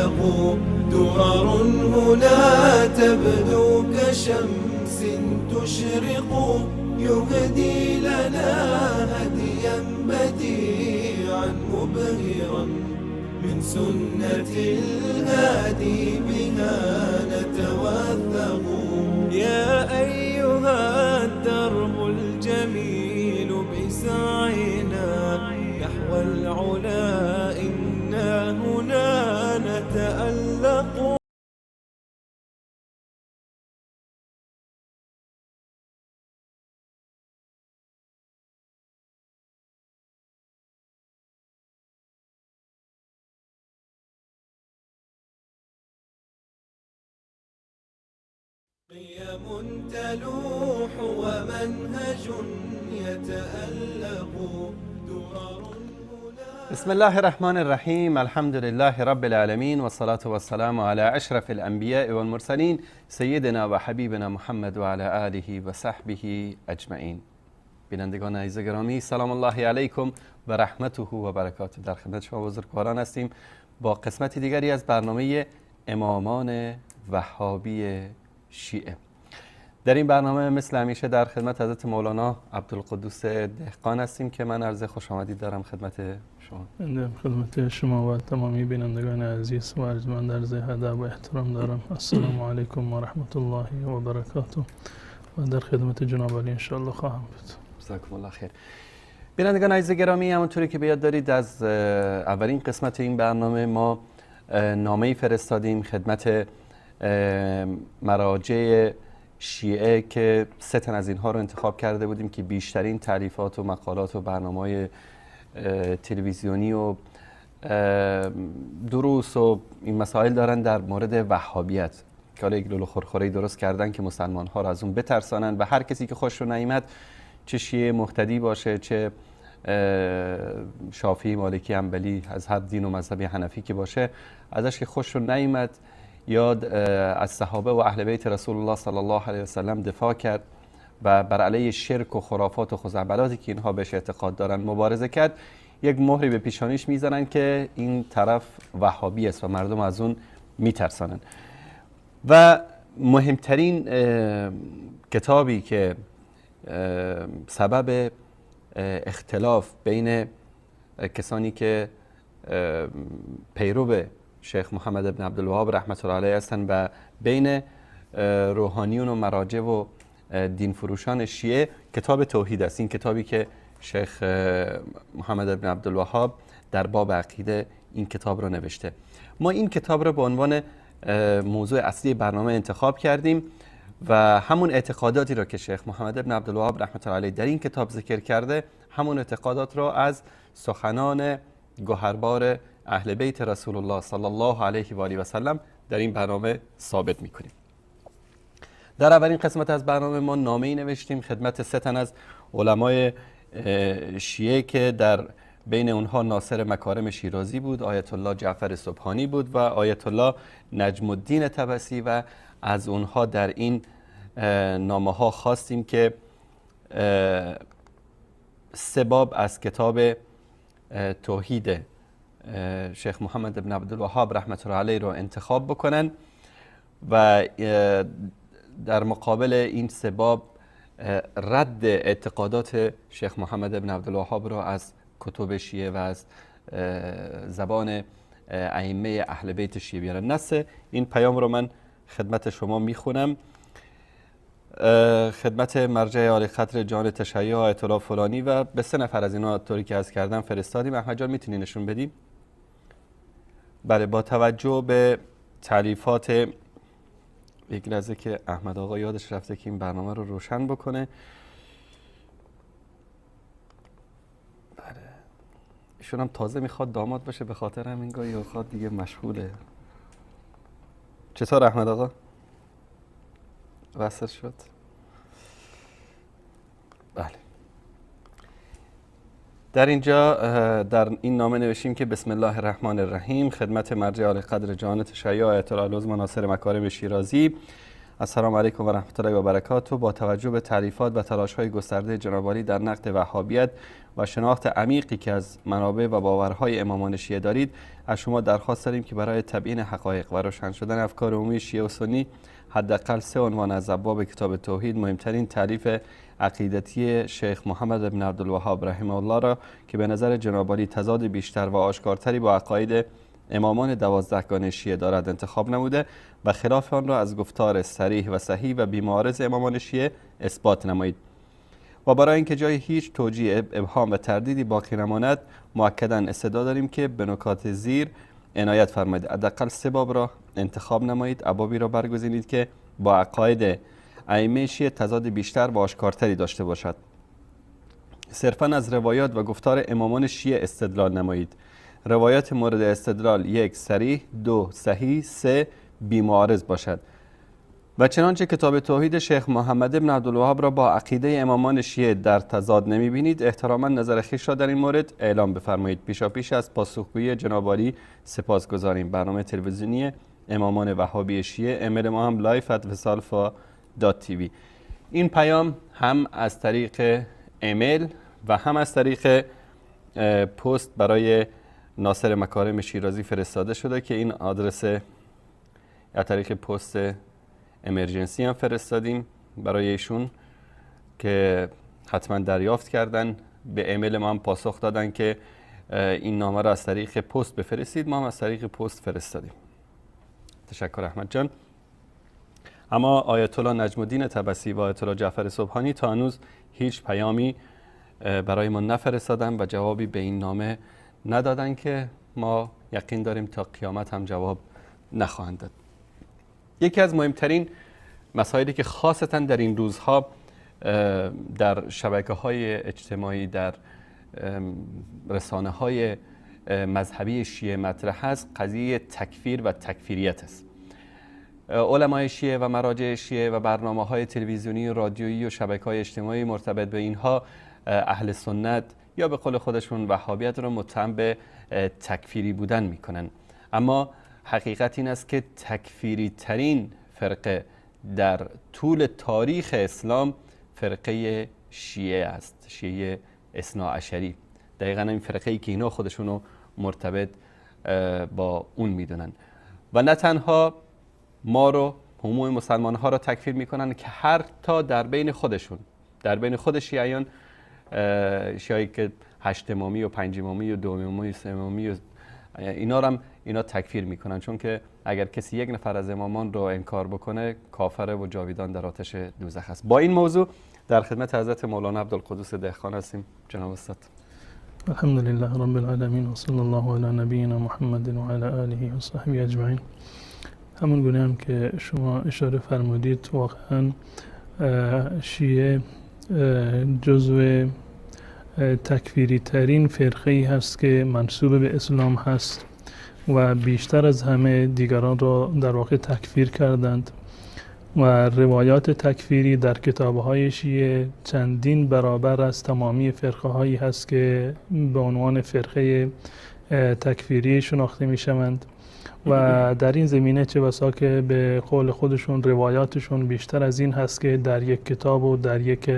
نتألق. درر هنا تبدو كشمس تشرق، يهدي لنا هديا بديعا مبهرا، من سنة الهادي بها نتوثق. يا أيها الدرب الجميل بسعينا نحو العلا، إنا هنا نتألق. قيم تلوح ومنهج يتألق. درر هنا. بسم الله الرحمن الرحیم. الحمد لله رب العالمین و الصلاة والسلام علی اشرف الانبیاء والمرسلین سیدنا و حبیبنا محمد و علی آله و صحبه اجمعین. بینندگان عزیز گرامی، سلام الله علیکم و رحمته و برکاته. در خدمت شما بزرگواران هستیم با قسمت دیگری از برنامه امامان وهابی شیعه. در این برنامه مثل همیشه در خدمت حضرت مولانا عبدالقدوس دهقان هستیم که من عرض خوش آمدید دارم خدمت شما. بنده خدمت شما و تمامی بینندگان عزیز و ارجمند عرض ادب و احترام دارم. السلام علیکم و رحمت الله و برکاته. و در خدمت جناب علی انشاءالله خواهم بود. جزاکم الله خیر. بینندگان عزیز گرامی، همونطوری که به یاد دارید از اولین قسمت این برنامه ما نامه‌ای فرستادیم خدمت مراجع شیعه که سه تن از اینها رو انتخاب کرده بودیم که بیشترین تالیفات و مقالات و برنامه‌های تلویزیونی و دروس و این مسائل دارن در مورد وهابیت، که حالا یک لولو خورخوره‌ای درست کردن که مسلمان ها رو از اون بترسانن و هر کسی که خوش رو نیامد، چه شیعه مهتدی باشه، چه شافعی، مالکی، حنبلی، از هر دین و مذهبی حنفی که باشه، ازش که خوش رو نیامد یا از صحابه و اهل بیت رسول الله صلی الله علیه و سلم دفاع کرد و بر علیه شرک و خرافات و خزعبلاتی که اینها بهش اعتقاد دارن مبارزه کرد، یک مهری به پیشانیش میزنن که این طرف وهابی است و مردم از اون میترسانن. و مهمترین کتابی که سبب اختلاف بین کسانی که پیرو شیخ محمد بن عبدالوهاب رحمت الله علیه هستند و بین روحانیون و مراجع و دین فروشان شیعه، کتاب توحید است. این کتابی که شیخ محمد بن عبدالوهاب در باب عقیده این کتاب رو نوشته. ما این کتاب رو به عنوان موضوع اصلی برنامه انتخاب کردیم و همون اعتقاداتی رو که شیخ محمد بن عبدالوهاب رحمت الله علیه در این کتاب ذکر کرده، همون اعتقادات رو از سخنان گوهربار اهل بیت رسول الله صلی الله علیه و آله و سلم در این برنامه ثابت میکنیم. در اولین قسمت از برنامه ما نامه‌ای نوشتیم خدمت سه تن از علمای شیعه که در بین اونها ناصر مکارم شیرازی بود، آیت الله جعفر سبحانی بود و آیت الله نجم الدین طبسی، و از اونها در این نامه ها خواستیم که سه باب از کتاب توحید شیخ محمد بن عبدالوهاب رحمت الله علیه رو انتخاب بکنن و در مقابل این سه باب رد اعتقادات شیخ محمد بن عبدالوهاب رو از کتب شیعه و از زبان ائمه اهل بیت شیعه بیارن. نص این پیام رو من خدمت شما میخونم. خدمت مرجع عالی قدر جان تشیع آیت الله فلانی و به سه نفر از اینا طوری که از کردم فرستادیم. احمد جان میتونی نشون بدیم؟ بله، با توجه به تالیفات، یک لحظه که احمد آقا یادش رفته که این برنامه رو روشن بکنه. بله، ایشون هم تازه میخواد داماد باشه، به خاطر همین گاهی اوقات دیگه مشغوله. چطور احمد آقا؟ وصل شد؟ بله. در اینجا در این نامه نوشیم که بسم الله الرحمن الرحیم، خدمت مرجع عالی قدر جان تشیع آیت الله العظمی ناصر مکارم شیرازی، السلام علیکم و رحمت الله و برکاته. با توجه به تعریفات و تلاش‌های گسترده جناب عالی در نقد وهابیت و شناخت عمیقی که از منابع و باورهای امامان شیعه دارید، از شما درخواست داریم که برای تبیین حقایق و روشن شدن افکار عمومی شیعه و سنی حداقل 3 عنوان از ابواب کتاب توحید، مهمترین تعریف عقیدتی شیخ محمد بن عبدالوهاب رحمه الله را که به نظر جناب عالی تضاد بیشتر و آشکارتری با عقاید امامان 12 گانه شیعه دارد انتخاب نموده و خلاف آن را از گفتار صریح و صحیح و بی‌معارض امامان شیعه اثبات نمایید. و برای اینکه جای هیچ توجیه، ابهام و تردیدی باقی نماند، مؤکداً استدعا داریم که به نکات زیر عنایت فرمایید. حداقل 3 باب را انتخاب نمایید، ابوابی را برگزینید که با عقاید ائمه شیعه تضاد بیشتر و آشکارتری داشته باشد. صرفاً از روایات و گفتار امامان شیعه استدلال نمایید. روایات مورد استدلال 1 صریح، 2 صحیح، 3 بی‌معارض باشد. و چنانچه کتاب توحید شیخ محمد بن عبدالوهاب را با عقیده امامان شیعه در تضاد نمی‌بینید، احتراماً نظر خویش را در این مورد اعلام بفرمایید. پیشاپیش از پاسخگویی جناب عالی سپاسگزاریم. برنامه تلویزیونی امامان وهابی شیعه، ایمیل ما هم live@vesalfa.tv. این پیام هم از طریق ایمیل و هم از طریق پست برای ناصر مکارم شیرازی فرستاده شده که این آدرس از طریق پست امرجنسی هم فرستادیم برای ایشون که حتما دریافت کردن. به ایمیل ما هم پاسخ دادن که این نامه را از طریق پست بفرستید، ما هم از طریق پست فرستادیم. تشکر احمد جان. اما آیت الله نجم الدین طبسی و آیت الله جعفر سبحانی تا هنوز هیچ پیامی برای ما نفرستادن و جوابی به این نامه ندادن که ما یقین داریم تا قیامت هم جواب نخواهند داد. یکی از مهمترین مسائلی که خاصتاً در این روزها در شبکه‌های اجتماعی، در رسانه‌های مذهبی شیعه مطرح است، قضیه تکفیر و تکفیریت است. علمای شیعه و مراجع شیعه و برنامه‌های تلویزیونی، رادیویی و شبکه‌های اجتماعی مرتبط به اینها اهل سنت یا به قول خودشون وهابیت را متهم به تکفیری بودن میکنن. اما حقیقت این است که تکفیری ترین فرقه در طول تاریخ اسلام فرقه شیعه است، شیعه اثناعشری. دقیقاً این فرقه ای که اینا خودشونو مرتبط با اون میدونن و نه تنها ما رو، عموم مسلمان ها رو تکفیر میکنن که هر تا در بین خودشون، در بین خود شیعیان، شیعی که 8 امامی و 5 امامی و 2 امامی و 3 امامی و اینا رو هم اینا تکفیر میکنن، چون که اگر کسی یک نفر از امامان رو انکار بکنه کافره و جاویدان در آتش دوزخ است. با این موضوع در خدمت حضرت مولانا عبدالقدوس دهقان هستیم. جناب استاد. الحمد لله رب العالمین و صلی الله علی نبینا محمد و علی آله و صحبه اجمعین. همون گونه هم که شما اشاره فرمودید، واقعا شیعه جزو تکفیری ترین فرقه‌ای هست که منسوب به اسلام هست و بیشتر از همه دیگران را در واقع تکفیر کردند و روایات تکفیری در کتاب‌های شیعه چندین برابر از تمامی فرقه‌هایی هست که به عنوان فرقه تکفیری شناخته می‌شوند و در این زمینه چه بسا که به قول خودشون روایاتشون بیشتر از این هست که در یک کتاب و در یک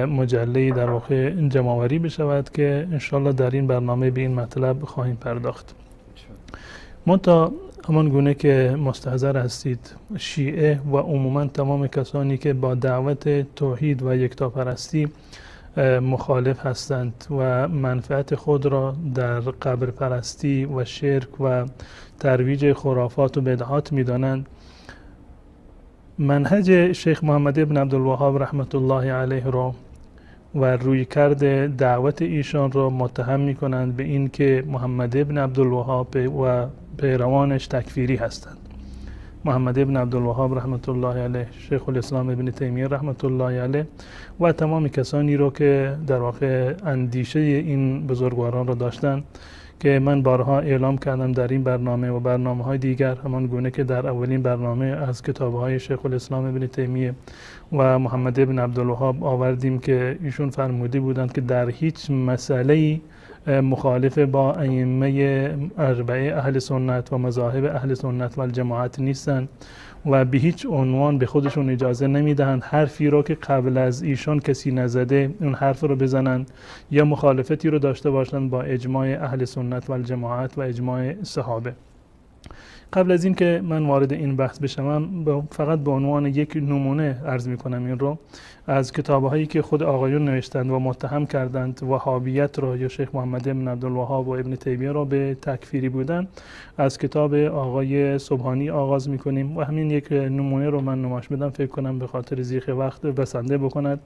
مجله در واقع جمع‌آوری بشود که انشالله در این برنامه به این مطلب خواهیم پرداخت. منتها همان گونه که مستحضر هستید، شیعه و عموما تمام کسانی که با دعوت توحید و یکتاپرستی مخالف هستند و منفعت خود را در قبر پرستی و شرک و ترویج خرافات و بدعات می‌دانند، منهج شیخ محمد ابن عبدالوهاب رحمت الله علیه را و رویکرد دعوت ایشان را متهم می‌کنند به این که محمد ابن عبدالوهاب و پیروانش تکفیری هستند. محمد ابن عبدالوهاب رحمت الله علیه، شیخ الاسلام ابن تیمیه رحمت الله علیه و تمام کسانی رو که در واقع اندیشه این بزرگواران را داشتند که من بارها اعلام کردم در این برنامه و برنامه‌های دیگر، همان گونه که در اولین برنامه از کتاب‌های شیخ الاسلام ابن تیمیه و محمد ابن عبدالوهاب آوردیم که ایشون فرموده بودند که در هیچ مسئله‌ای مخالف با ائمه اربعه اهل سنت و مذاهب اهل سنت و الجماعت نیستند و به هیچ عنوان به خودشون اجازه نمیدهند حرفی رو که قبل از ایشان کسی نزده اون حرف رو بزنند یا مخالفتی رو داشته باشند با اجماع اهل سنت و الجماعت و اجماع صحابه. قبل از این که من وارد این بحث بشم، فقط به عنوان یک نمونه عرض میکنم این رو از کتاب‌هایی که خود آقایون نوشتند و متهم کردند وهابیت را یا شیخ محمد بن عبدالوهاب و ابن تیمیه را به تکفیری بودن، از کتاب آقای سبحانی آغاز میکنیم و همین یک نمونه رو من نمایش میدم، فکر کنم به خاطر ضیق وقت بسنده بکند،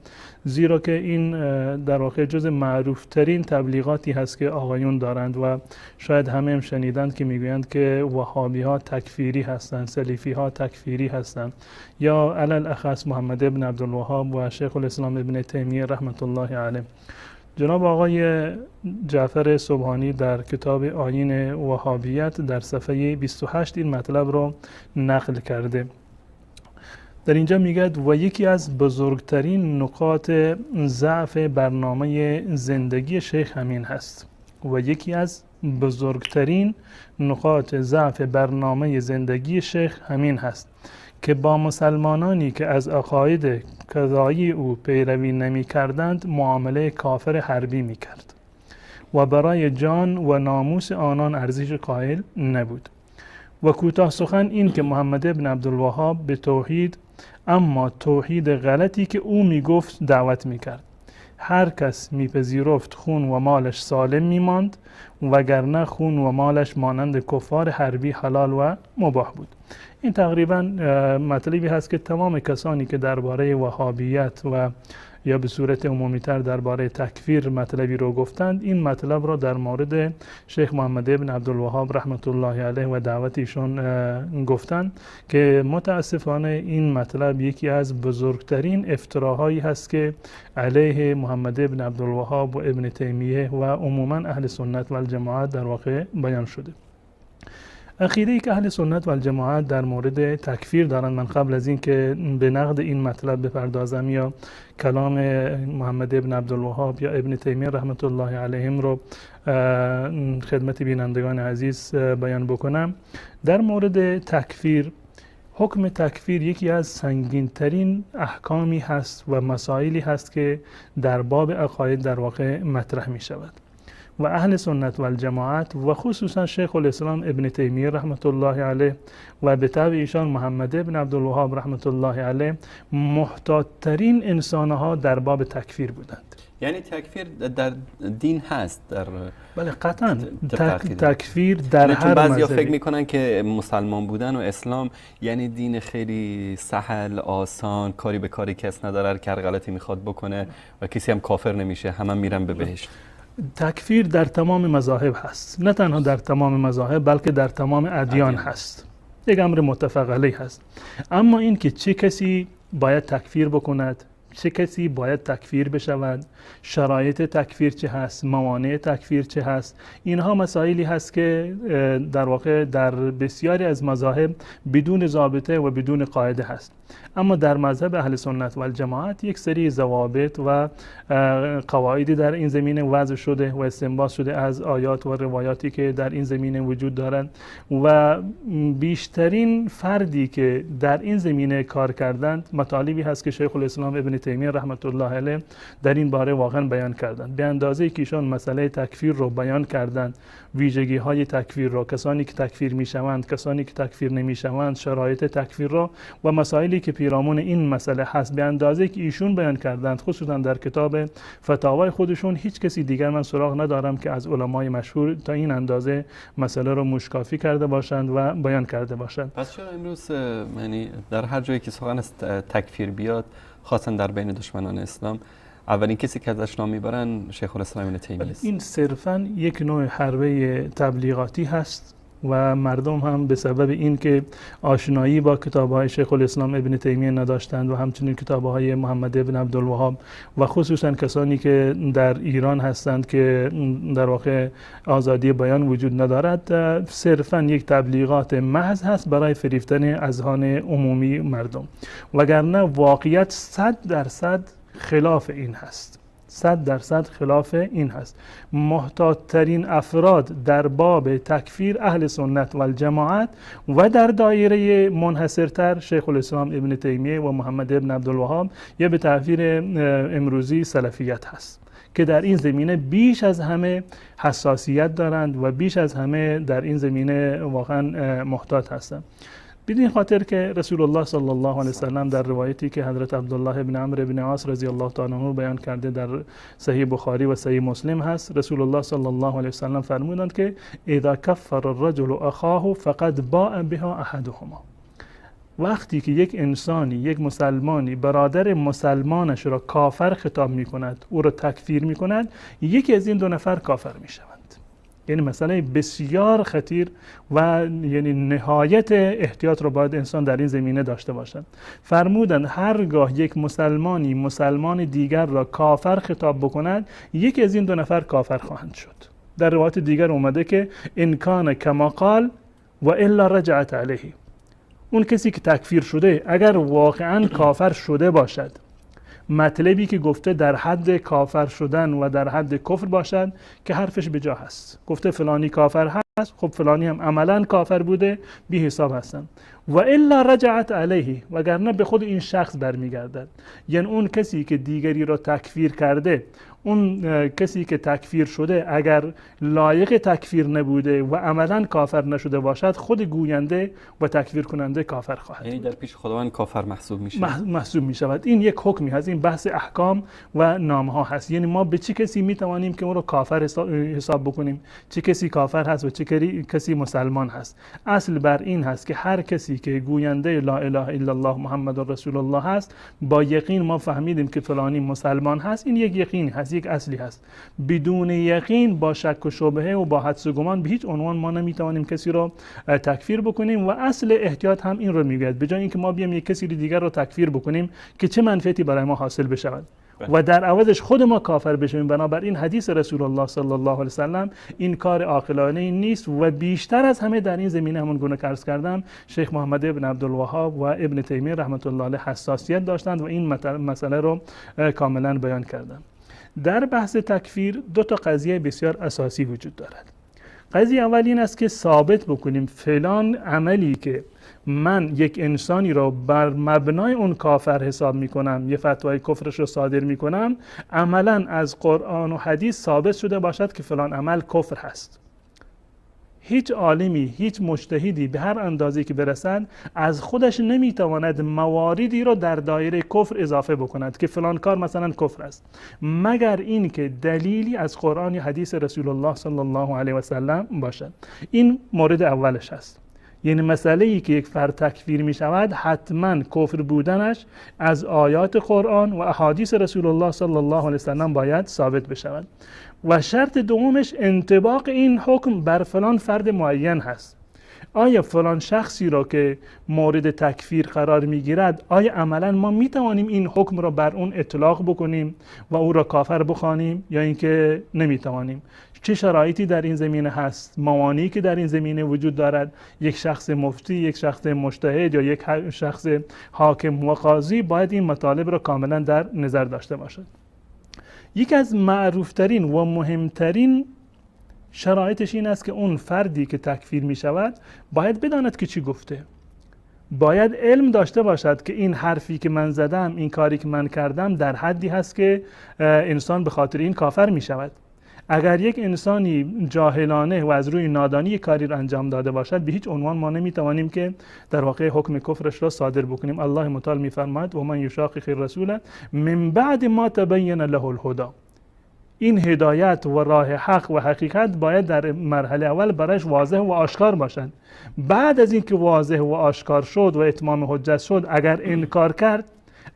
زیرا که این در واقع جز معروفترین تبلیغاتی هست که آقایون دارند و شاید همه هم شنیدند که میگویند که وهابی ها تکفیری هستند، سلیفی ها تکفیری هستند، یا علی الاخص محمد بن عبدالوهاب و شیخ الاسلام ابن تیمیه رحمت الله علیه. جناب آقای جعفر سبحانی در کتاب آیین وهابیت در صفحه 28 این مطلب را نقل کرده. در اینجا میگه و یکی از بزرگترین نقاط ضعف برنامه زندگی شیخ همین هست. و یکی از بزرگترین نقاط ضعف برنامه زندگی شیخ همین هست که با مسلمانانی که از عقاید کذایی او پیروی نمی کردند معامله کافر حربی می کرد و برای جان و ناموس آنان ارزش قائل نبود. و کوتاه سخن این که محمد بن عبدالوهاب به توحید، اما توحید غلطی که او می گفت دعوت می کرد. هر کس میپذیرفت خون و مالش سالم میماند، وگرنه خون و مالش مانند کفار حربی حلال و مباح بود. این تقریبا مطلبی هست که تمام کسانی که درباره وهابیت و یا به صورت عمومی‌تر درباره تکفیر مطلبی رو گفتند، این مطلب را در مورد شیخ محمد ابن عبدالوهاب رحمت الله علیه و دعوت ایشون گفتند که متاسفانه این مطلب یکی از بزرگترین افتراهایی هست که علیه محمد ابن عبدالوهاب و ابن تیمیه و عموما اهل سنت و الجماعت در واقع بیان شده. عقیده‌ای که اهل سنت و الجماعت در مورد تکفیر دارند، من قبل از این که به نقد این مطلب بپردازم یا کلام محمد ابن عبدالوهاب یا ابن تیمیه رحمت الله علیهم رو خدمت بینندگان عزیز بیان بکنم، در مورد تکفیر، حکم تکفیر یکی از سنگین‌ترین احکامی هست و مسائلی هست که در باب عقاید در واقع مطرح می شود و اهل سنت و الجماعت و خصوصا شیخ الاسلام ابن تیمیه رحمت الله علیه و به تبع ایشان محمد ابن عبدالوهاب رحمت الله علیه محتاط‌ترین انسانها در باب تکفیر بودند. یعنی تکفیر در دین هست، در بله قطعا تکفیر در هر مذهبی. بعضیا فکر میکنن که مسلمان بودن و اسلام یعنی دین خیلی سهل، آسان، کاری به کاری کس نداره، هر غلطی میخواد بکنه و کسی هم کافر نمیشه، همه میرن به بهشت. تکفیر در تمام مذاهب هست، نه تنها در تمام مذاهب بلکه در تمام ادیان هست، یک امر متفق علیه هست. اما این که چه کسی باید تکفیر بکند، چه کسی باید تکفیر بشود، شرایط تکفیر چه هست، موانع تکفیر چه هست، اینها مسائلی هست که در واقع در بسیاری از مذاهب بدون ضابطه و بدون قاعده هست. اما در مذهب اهل سنت و الجماعت یک سری ضوابط و قواعدی در این زمینه وضع شده و استنباط شده از آیات و روایاتی که در این زمینه وجود دارند و بیشترین فردی که در این زمینه کار کردند مطالبی هست که شیخ الاسلام ابن تیمیه رحمت الله علیه در این باره واقعا بیان کردند. به اندازه که ایشان مسئله تکفیر رو بیان کردند، ویژگی های تکفیر رو، کسانی که تکفیر میشوند، کسانی که تکفیر نمیشوند، شرایط تکفیر رو و مسائلی که پیرامون این مسئله هست، به اندازه که ایشون بیان کردند، خصوصا در کتاب فتاوای خودشون، هیچ کسی دیگر من سراغ ندارم که از علمای مشهور تا این اندازه مسئله رو موشکافی کرده باشند و بیان کرده باشند. پس چرا امروز یعنی در هر جایی که سخن از تکفیر بیاد، خاصا در بین دشمنان اسلام، اولین کسی که ازش نام میبرن شیخ الاسلام ابن تیمیه است؟ این صرفا یک نوع حربه تبلیغاتی هست و مردم هم به سبب اینکه آشنایی با کتاب‌های شیخ الاسلام ابن تیمیه نداشتند و همچنین کتاب‌های محمد ابن عبدالوهاب و خصوصا کسانی که در ایران هستند که در واقع آزادی بیان وجود ندارد، صرفا یک تبلیغات محض هست برای فریفتن اذهان عمومی مردم، وگرنه واقعیت 100% خلاف این هست. 100% خلاف این هست. محتاط‌ترین افراد در باب تکفیر اهل سنت و الجماعت و در دایره منحصرتر شیخ الاسلام ابن تیمیه و محمد ابن عبدالوهاب یا به تعبیر امروزی سلفیت هست که در این زمینه بیش از همه حساسیت دارند و بیش از همه در این زمینه واقعا محتاط هستند. بدین خاطر که رسول الله صلی الله علیه وسلم در روایتی که حضرت عبدالله ابن عمرو ابن عاص رضی الله تعالی عنه بیان کرده در صحیح بخاری و صحیح مسلم هست، رسول الله صلی الله علیه وسلم فرمودند که اذا کفر الرجل اخاه فقد باء بها احدهما. وقتی که یک انسانی، یک مسلمانی برادر مسلمانش را کافر خطاب می کند، او را تکفیر می کند، یکی از این دو نفر کافر می شود. یعنی مسئله بسیار خطیر و یعنی نهایت احتیاط رو باید انسان در این زمینه داشته باشد. فرمودند هرگاه یک مسلمانی مسلمان دیگر را کافر خطاب بکند، یکی از این دو نفر کافر خواهند شد. در روایت دیگر اومده که ان کان کما قال و الا رجعت علیه. اون کسی که تکفیر شده اگر واقعا کافر شده باشد، مطلبی که گفته در حد کافر شدن و در حد کفر باشد که حرفش به جا هست، گفته فلانی کافر هست، خب فلانی هم عملا کافر بوده، بی حساب هستن. و الا رجعت علیه، وگرنه به خود این شخص برمیگردد. یعنی اون کسی که دیگری را تکفیر کرده، اون کسی که تکفیر شده اگر لایق تکفیر نبوده و عملا کافر نشده باشد، خود گوینده و تکفیر کننده کافر خواهد. یعنی در پیش خداوند کافر محسوب میشه. محسوب میشود. این یک حکمی هست، این بحث احکام و نامها هست. یعنی ما به چه کسی میتوانیم که اون رو کافر حساب بکنیم، چه کسی کافر هست و چه کسی مسلمان هست. اصل بر این هست که هر کسی که گوینده لا اله الا الله محمد رسول الله هست، با یقین ما فهمیدیم که فلانی مسلمان هست، این یک یقین هست، یک اصلی هست. بدون یقین، با شک و شبهه و با حدس و گمان به هیچ عنوان ما نمیتوانیم کسی رو تکفیر بکنیم و اصل احتیاط هم این رو میگوید. به جای اینکه ما بیام یک کسی دیگر رو تکفیر بکنیم که چه منفعتی برای ما حاصل بشود و در عوضش خود ما کافر بشویم، بنابراین حدیث رسول الله صلی الله علیه وسلم این کار عاقلانه نیست و بیشتر از همه در این زمینه همون گونه که عرض کردم شیخ محمد ابن عبدالوهاب و ابن تیمیه رحمت الله علیه حساسیت داشتند و این مسئله رو کاملا بیان کردند. در بحث تکفیر دو تا قضیه بسیار اساسی وجود دارد. قضیه اول این است که ثابت بکنیم فلان عملی که من یک انسانی را بر مبنای اون کافر حساب میکنم، یه فتوای کفرش رو صادر میکنم، عملا از قرآن و حدیث ثابت شده باشد که فلان عمل کفر هست. هیچ عالمی، هیچ مجتهدی به هر اندازه‌ای که برسد از خودش نمیتواند مواردی را در دایره کفر اضافه بکند که فلان کار مثلا کفر است، مگر اینکه دلیلی از قرآن یا حدیث رسول الله صلی الله علیه و سلم باشد. این مورد اولش است. یعنی مسئله‌ای که یک فرد تکفیر می شود حتما کفر بودنش از آیات قرآن و احادیث رسول الله صلی الله علیه و سلم باید ثابت بشود. و شرط دومش انطباق این حکم بر فلان فرد معین هست. آیا فلان شخصی را که مورد تکفیر قرار میگیرد، آیا عملا ما میتوانیم این حکم را بر اون اطلاق بکنیم و او را کافر بخوانیم یا اینکه نمیتوانیم؟ چه شرایطی در این زمینه هست، موانعی که در این زمینه وجود دارد؟ یک شخص مفتی، یک شخص مجتهد یا یک شخص حاکم و قاضی باید این مطالب را کاملا در نظر داشته باشد. یکی از معروفترین و مهمترین شرایطش این است که اون فردی که تکفیر می شود باید بداند که چی گفته، باید علم داشته باشد که این حرفی که من زدم، این کاری که من کردم در حدی هست که انسان به خاطر این کافر می شود. اگر یک انسانی جاهلانه و از روی نادانی کاری را انجام داده باشد، به هیچ عنوان ما نمیتوانیم که در واقع حکم کفرش را صادر بکنیم. الله متعال میفرماید و من یشاقق الرسول من بعد ما تبین له الهدی. این هدایت و راه حق و حقیقت باید در مرحله اول برایش واضح و آشکار باشد. بعد از اینکه واضح و آشکار شد و اتمام حجت شد، اگر انکار کرد،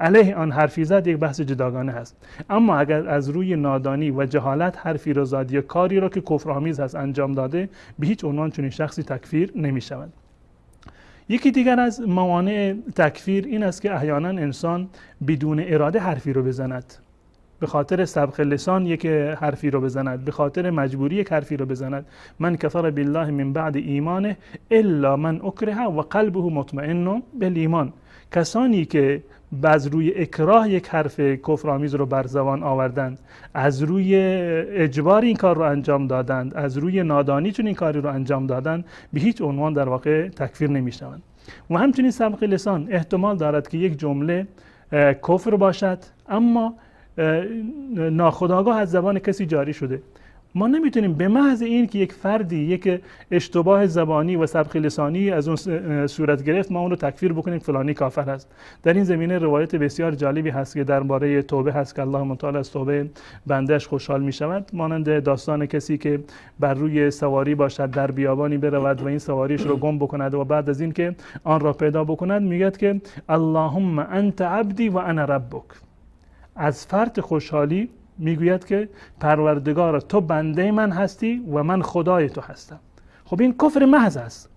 علیه آن حرفی زد، یک بحث جداگانه هست. اما اگر از روی نادانی و جهالت حرفی را زد یا کاری را که کفرآمیز هست انجام داده، به هیچ عنوان چنین شخصی تکفیر نمی شود. یکی دیگر از موانع تکفیر این است که احیانا انسان بدون اراده حرفی رو بزند، به خاطر سبق لسان یک حرفی رو بزند، به خاطر مجبوری یک حرفی رو بزند. من کفر بالله من بعد ایمانه الا من اکره و قلبه مطمئن بالایمان. کسانی که از روی اکراه یک حرف کفرآمیز رو بر زبان آوردند، از روی اجبار این کار رو انجام دادند، از روی نادانی چون این کاری رو انجام دادند، به هیچ عنوان در واقع تکفیر نمیشوند. و همچنین سبق لسان احتمال دارد که یک جمله کفر باشد اما ناخودآگاه از زبان کسی جاری شده. ما نمیتونیم به محض این که یک فردی یک اشتباه زبانی و سبق لسانی از اون صورت گرفت ما اون رو تکفیر بکنیم فلانی کافر است. در این زمینه روایت بسیار جالبی هست که درباره توبه هست که الله متعال از توبه بندهش خوشحال می شود، مانند داستان کسی که بر روی سواری باشد در بیابانی برود و این سواریش رو گم بکند و بعد از این که آن را پیدا بکند میگه که اللهم انت عبدی و انا ربک. از فرط خوشحالی میگوید که پروردگار تو بنده من هستی و من خدای تو هستم. خب این کفر محض است،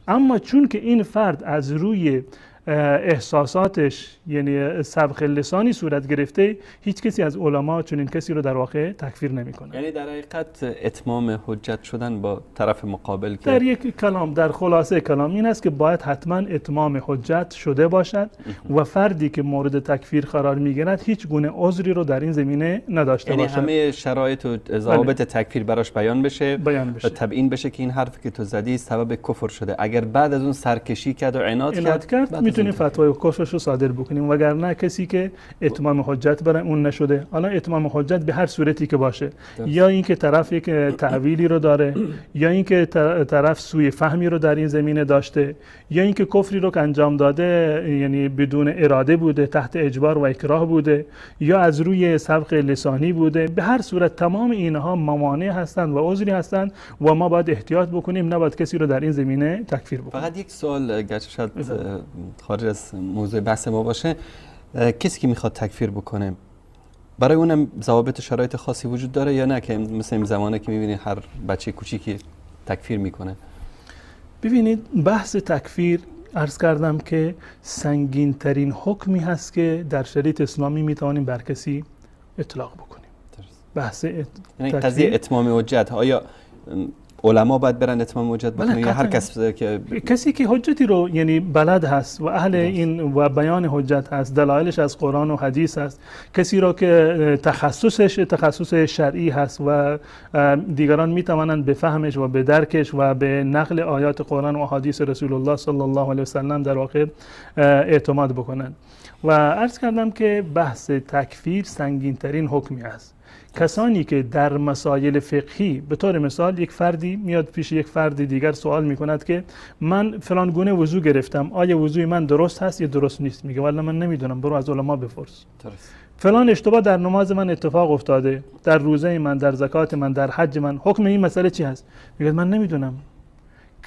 اما چون که این فرد از روی احساساتش یعنی سبق لسانی صورت گرفته، هیچ کسی از علما چنین کسی رو در واقع تکفیر نمی‌کنه. یعنی در حقیقت اتمام حجت شدن با طرف مقابل که در یک کلام، در خلاصه کلام این است که باید حتما اتمام حجت شده باشد و فردی که مورد تکفیر قرار می‌گیرد هیچ گونه عذری رو در این زمینه نداشته یعنی باشد. همه شرایط و ضوابط تکفیر براش بیان بشه و تبیین بشه که این حرفی که تو زدی سبب کفر شده. اگر بعد از اون سرکشی کرد و عناد کرد میتونیم فتوای کفرش رو صادر بکنیم، وگرنه کسی که اتمام حجت برای اون نشده، حالا اتمام حجت به هر صورتی که باشه، یا اینکه طرف یک تعویلی رو داره، یا اینکه طرف سوی فهمی رو در این زمینه داشته، یا اینکه کفری رو که انجام داده یعنی بدون اراده بوده، تحت اجبار و اکراه بوده، یا از روی سبق لسانی بوده، به هر صورت تمام اینها موانع هستند و عذری هستند و ما باید احتیاط بکنیم، نباید کسی رو در این زمینه تکفیر بکنیم. فقط یک سوال، گرچه شاید خارج از موضوع بحث ما باشه، کسی که میخواد تکفیر بکنه برای اونم ضوابط و شرایط خاصی وجود داره یا نه که مثل این زمانه که میبینید هر بچه کوچیکی تکفیر میکنه؟ ببینید، بحث تکفیر عرض کردم که سنگین ترین حکمی هست که در شریعت اسلامی میتوانیم بر کسی اطلاق بکنیم. بحث یعنی قضیه اتمام حجت، آیا علما باید برن اتمام حجت بکنن یا هر کس که کسی که حجتی رو یعنی بلد هست و اهل این و بیان حجت هست، دلایلش از قرآن و حدیث هست، کسی رو که تخصصش تخصص شرعی هست و دیگران میتوانند به فهمش و به درکش و به نقل آیات قرآن و احادیث رسول الله صلی الله علیه و سلم در واقع اعتماد بکنند. و عرض کردم که بحث تکفیر سنگین ترین حکمی است. کسانی که در مسائل فقهی، به طور مثال یک فردی میاد پیش یک فرد دیگر سوال میکند که من فلان گونه وضو گرفتم، آیا وضوی من درست هست یا درست نیست؟ میگه والله من نمیدونم، برو از علما بپرس. فلان اشتباه در نماز من اتفاق افتاده، در روزه من، در زکات من، در حج من، حکم این مسئله چی هست؟ میگه من نمیدونم.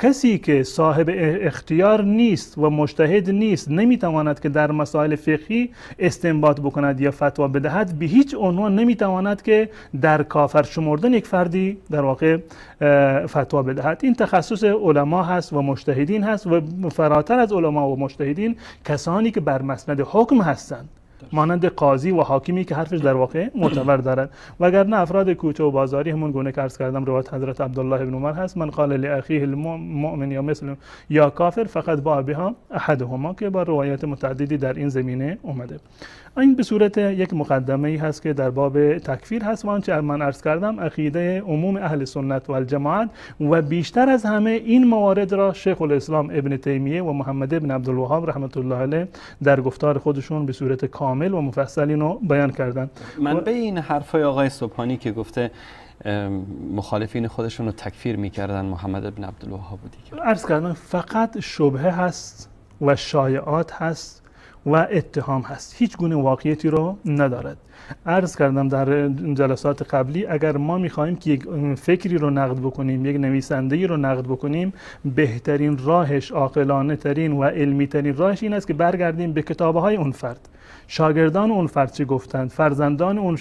کسی که صاحب اختیار نیست و مجتهد نیست، نمیتواند که در مسائل فقهی استنباط بکند یا فتوا بدهد، به هیچ عنوان نمیتواند که در کافر شمردن یک فردی در واقع فتوا بدهد. این تخصص علما هست و مجتهدین هست و فراتر از علما و مجتهدین کسانی که بر مسند حکم هستند، مانند قاضی و حاکمی که حرفش در واقع معتبر دارد. وگرنه افراد کوچه و بازاری، همون گونه که عرض کردم روایت حضرت عبدالله بن عمر هست، من قال لاخیه المؤمن یا مسلم یا کافر فقط با بها احدهما، که با روایات متعددی در این زمینه اومده. این به صورت یک مقدمه ای هست که در باب تکفیر هست و آنچه من عرض کردم عقیده عموم اهل سنت و الجماعت و بیشتر از همه این موارد را شیخ الاسلام ابن تیمیه و محمد ابن عبدالوهاب رحمت الله علیه در گفتار خودشون به صورت کامل و مفصل اینو بیان کردن. من به این حرفای آقای سبحانی که گفته مخالفین خودشون رو تکفیر میکردن محمد ابن عبدالوهاب بود دیگه، عرض کردم فقط شبهه هست و شایعات هست و اتهام هست، هیچ گونه واقعیتی رو ندارد. عرض کردم در جلسات قبلی اگر ما میخواهیم که یک فکری رو نقد بکنیم، یک نویسنده‌ای رو نقد بکنیم، بهترین راهش، عاقلانه ترین و علمی ترین راهش این است که برگردیم به کتاب‌های اون فرد، شاگردان اون فرد چه گفتند، فرزندان اون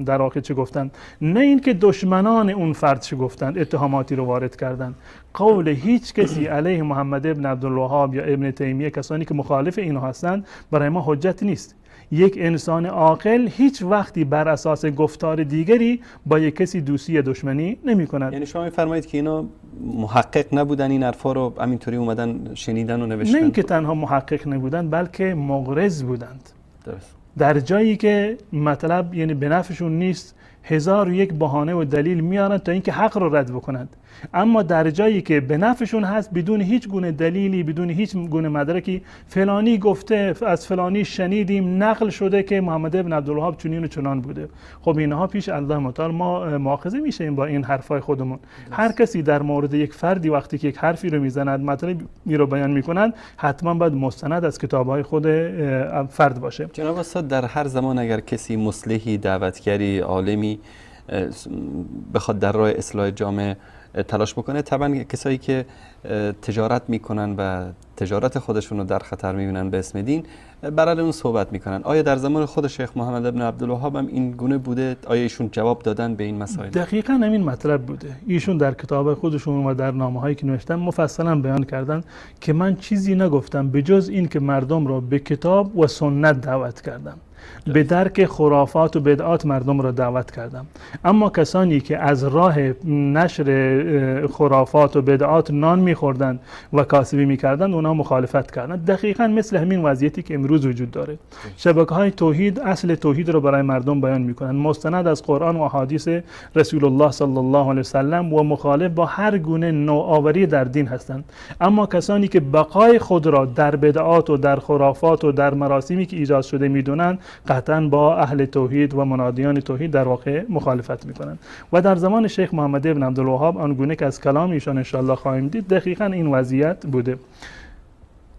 در واقع چه گفتند، نه اینکه دشمنان اون فرد چه گفتند، اتهاماتی رو وارد کردند. قول هیچ کسی علیه محمد ابن عبدالوهاب یا ابن تیمیه، کسانی که مخالف اینها هستند، برای ما حجت نیست. یک انسان عاقل هیچ وقتی بر اساس گفتار دیگری با یک کسی دوستی یا دشمنی نمی کند. یعنی شما می‌فرمایید که اینا محقق نبودن این حرفا رو همینطوری اومدن شنیدن و نوشتن؟ نه اینکه تنها محقق نبودن، بلکه مغرض بودند. درست. در جایی که مطلب یعنی به نفعشون نیست، هزار و یک بهانه و دلیل میارن تا اینکه حق رو رد بکنند. اما در جایی که به نفعشون هست، بدون هیچ گونه دلیلی، بدون هیچ گونه مدرکی، فلانی گفته، از فلانی شنیدیم، نقل شده که محمد ابن عبدالوهاب چنین و چنان بوده. خب اینها پیش الله متعال ما مؤاخذه میشیم با این حرفای خودمون. هر کسی در مورد یک فردی وقتی که یک حرفی رو میزند، مطلبی رو بیان میکنند، حتما باید مستند از کتاب‌های خود فرد باشه. جناب استاد، در هر زمان اگر کسی مصلحی، دعوتگری، عالمی بخواد در راه اصلاح جامعه تلاش بکنه، طبعا کسایی که تجارت میکنن و تجارت خودشون رو در خطر میبینن به اسم دین، برای اون صحبت میکنن. آیا در زمان خود شیخ محمد ابن عبدالوهاب هم این گونه بوده؟ آیا ایشون جواب دادن به این مسائل؟ دقیقاً همین مطلب بوده. ایشون در کتاب خودشون و در نامه‌هایی که نوشتن مفصلا بیان کردن که من چیزی نگفتم به جز این که مردم را به کتاب و سنت دعوت کردم، به درک خرافات و بدعات مردم را دعوت کردم. اما کسانی که از راه نشر خرافات و بدعات نان می‌خوردند و کاسبی می‌کردند، اونا مخالفت کردند. دقیقاً مثل همین وضعیتی که امروز وجود داره. شبکه‌های توحید اصل توحید رو برای مردم بیان می‌کنند، مستند از قرآن و احادیث رسول الله صلی الله علیه و سلم و مخالف با هر گونه نوآوری در دین هستند. اما کسانی که بقای خود را در بدعات و در خرافات و در مراسمی که ایجاد شده می‌دونند، قطعاً با اهل توحید و منادیان توحید در واقع مخالفت میکنند. و در زمان شیخ محمد ابن عبدالوهاب آنگونه که از کلام ایشان انشاءالله خواهیم دید، دقیقاً این وضعیت بوده.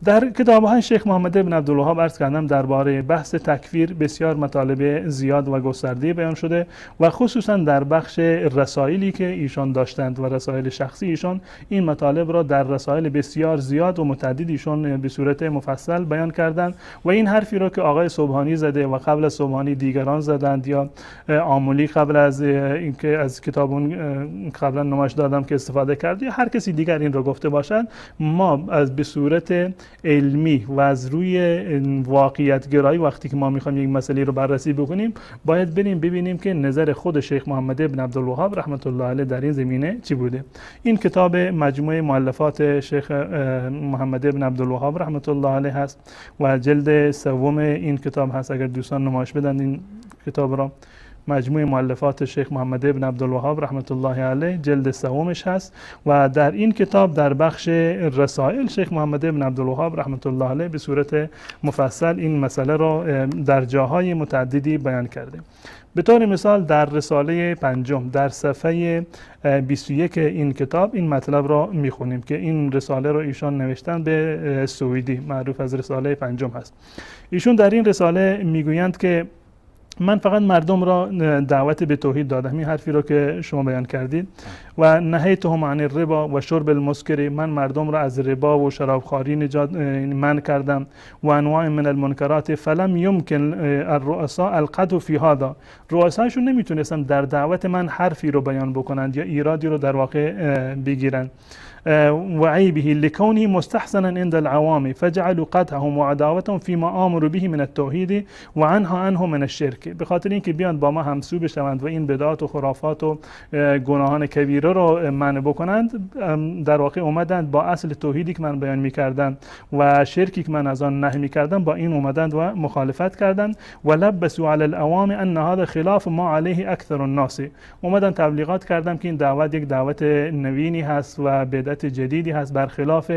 در کتاب‌های شیخ محمد ابن عبدالوهاب عرض کردم درباره بحث تکفیر بسیار مطالب زیاد و گسترده بیان شده و خصوصا در بخش رسائلی که ایشان داشتند و رسائل شخصی ایشان، این مطالب را در رسائل بسیار زیاد و متعدد ایشان به صورت مفصل بیان کردند. و این حرفی را که آقای سبحانی زده و قبل از سبحانی دیگران زدند، یا آملی قبل از اینکه از کتاب اون قبلا نمایش دادم که استفاده کرد، یا هر کسی دیگر این را گفته باشد، ما از به صورت علمی و از روی واقعیت گرایی وقتی که ما میخوایم یک مسئله رو بررسی بکنیم، باید بریم ببینیم که نظر خود شیخ محمد ابن عبدالوهاب رحمت الله علیه در این زمینه چی بوده. این کتاب مجموعه مؤلفات شیخ محمد ابن عبدالوهاب رحمت الله علیه هست و جلد سوم این کتاب هست. اگر دوستان نمایش بدن این کتاب را، مجموعه مؤلفات شیخ محمد ابن عبدالوهاب رحمت الله علیه جلد سومش هست و در این کتاب در بخش رسائل شیخ محمد ابن عبدالوهاب رحمت الله علیه به صورت مفصل این مسئله را در جاهای متعددی بیان کرده. به طور مثال در رساله پنجم در صفحه 21 این کتاب این مطلب را میخونیم که این رساله را ایشان نوشتن به سوئدی، معروف از رساله پنجم هست. ایشون در این رساله میگویند که من فقط مردم را دعوت به توحید دادم، این حرفی را که شما بیان کردید، و نهیتهم عن الربا و شرب المسکر، من مردم را از ربا و شرابخواری نجات من کردم، و انواع من المنکرات، فلم یمکن الرؤساء القدح فی هذا، رؤسایشون نمیتونستن در دعوت من حرفی رو بیان بکنند یا ایرادی رو در واقع بگیرند. وعيبه لكونه مستحسنا عند العوام فجعلوا قدحهم وعداوتهم فيما آمروا به من التوحید وعنها عنه من الشرك. به خاطر اینکه بیان با ما همسو بشوند و این بدعات و خرافات و گناهان کبیره رو منع بکنند، در واقع اومدند با اصل توحیدی که من بیان می‌کردم و شرکی که من از آن نهی می‌کردم، با این اومدند و مخالفت کردند. و لبسوا علی العوام ان هذا خلاف ما علیه اکثر الناس، اومدن تبلیغات کردم که این دعوت یک دعوت نوینی هست و بدعت جدیدی هست، برخلاف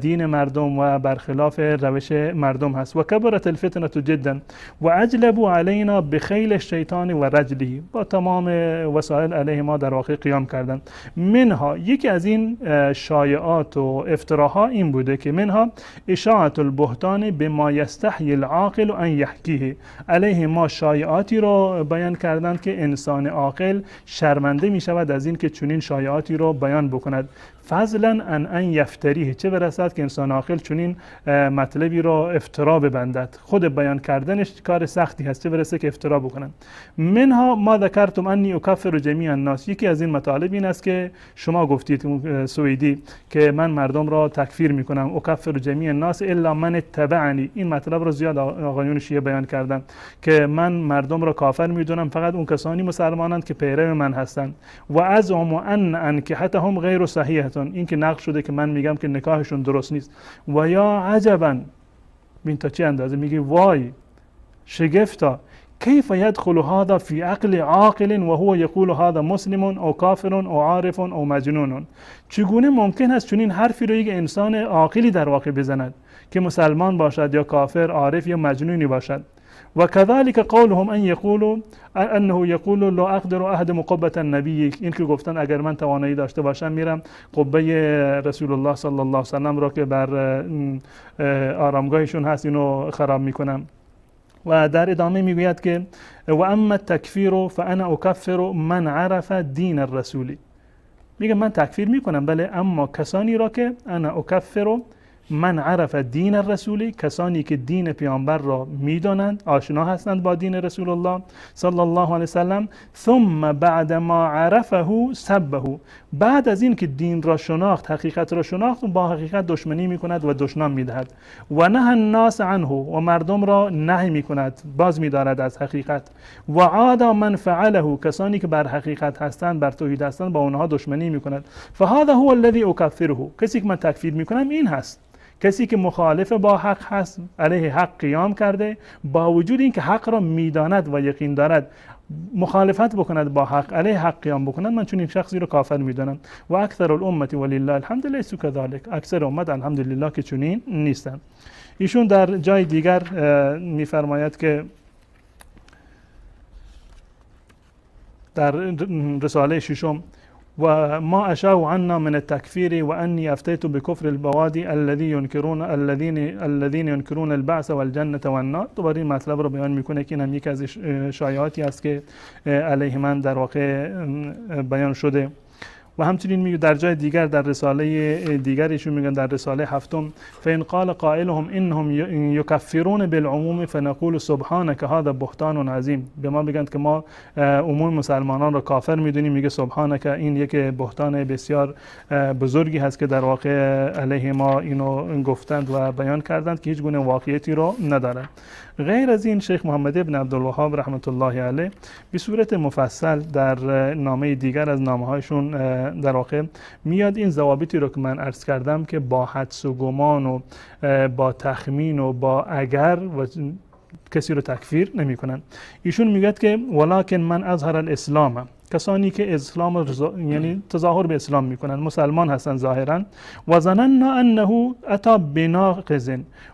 دین مردم و برخلاف روش مردم هست. و کبرت الفتنه جدا و اجلبوا علینا بخیل الشیطان و رجله، با تمام وسایل علیه ما در واقع قیام کردند. منها یکی از این شایعات و افتراها این بوده که منها اشاعت البهتان بما یستحی العاقل ان یحکیه، علیه ما شایعاتی رو بیان کردند که انسان عاقل شرمنده می شود از این که چنین شایعاتی رو بیان بکند. فضلا ان یفتریه، چه برسد که انسان عاقل چنین مطلبی را افترا ببندد. خود بیان کردنش کار سختی هست، چه برسه که افترا بکنن. منها ما ذکرتم انی اکفر جمیع الناس، یکی از این مطالب این است که شما گفتید سوئدی که من مردم را تکفیر میکنم، اکفر جمیع الناس الا من اتبعنی. این مطلب را زیاد آقایون شیعه بیان کردن که من مردم را کافر میدونم، فقط اون کسانی مسلمانند که پیرو من هستند. و ازعم ان انکحتهم غیر صحیحه، این که نقل شده که من میگم که نکاحشون درست نیست. و یا عجبا، ببین تا چه اندازه میگه وای شگفتا، كيف يدخل هذا في عقل عاقل وهو يقول هذا مسلم او کافر او عارف او مجنون. چگونه ممکن است چنین حرفی رو یک انسان عاقلی در واقع بزند که مسلمان باشد یا کافر، عارف یا مجنونی باشد؟ و كذلك قولهم ان يقولوا انه يقول لا اقدر اهدم قبة النبي، این که گفتن اگر من توانایی داشته باشم میرم قبه رسول الله صلی الله علیه و سلم را که بر آرامگاهشون هست اینو خراب میکنم. و در ادامه میگوید که و اما التکفیر فانا اکفر من عرف دین الرسول، میگه من تکفیر میکنم بله، اما کسانی را که انا اکفر من عرف دین الرسول، کسانی که دین پیامبر را میدانند، آشنا هستند با دین رسول الله صلی الله علیه وسلم، ثم بعد ما عرفه سبه، بعد از این که دین را شناخت، حقیقت را شناخت، با حقیقت دشمنی میکند و دشنام میدهد. و نه الناس عنه، و مردم را نهی میکند، باز میدارد از حقیقت. و عاد من فعله، کسانی که بر حقیقت هستند، بر توحید هستند، با اونها دشمنی میکند. فهذا هو الذی اکفره، کسی که من تکفیر میکنم این هست، کسی که مخالف با حق هست، علیه حق قیام کرده، با وجود اینکه حق را میداند و یقین دارد مخالفت بکند با حق، علیه حق قیام بکند، من چون این شخصی رو کافر میدانم. و اکثر الامه ولله الحمد لیسوا کذلک، اکثر امت الحمدلله که چنین نیستند. ایشون در جای دیگر میفرماید که در رساله ششم و ما اشاء عنا من التكفير واني افتيت بكفر البوادي الذي ينكرون الذين ينكرون البعث والجنة والنار. دوباره این مطلب رو بیان میکنه که این هم یکی از شایعاتی است که علیه من در واقع بیان شده. و همچنین میگه در جای دیگر در رساله دیگر ایشون میگن در رساله هفتم فإن قال قائلهم انهم یکفرون بالعموم فنقول سبحانك هذا بهتان عظیم. به ما میگن که ما عموم مسلمانان را کافر میدونیم، میگه سبحانك، این یک بهتان بسیار بزرگی هست که در واقع علیه ما اینو گفتند و بیان کردند که هیچ گونه واقعیتی رو ندارند. غیر از این شیخ محمد ابن عبدالوهاب رحمت الله علیه به صورت مفصل در نامه دیگر از نامه‌هایشون در واقع میاد این ضوابطی رو که من عرض کردم که با حدس و گمان و با تخمین و با اگر و کسی رو تکفیر نمی کنن. ایشون میگه که ولکن من اظهر الاسلام، کسانی که اسلام یعنی تظاهر به اسلام میکنن، مسلمان هستن ظاهرا، و ظننا انه اتی بناقض،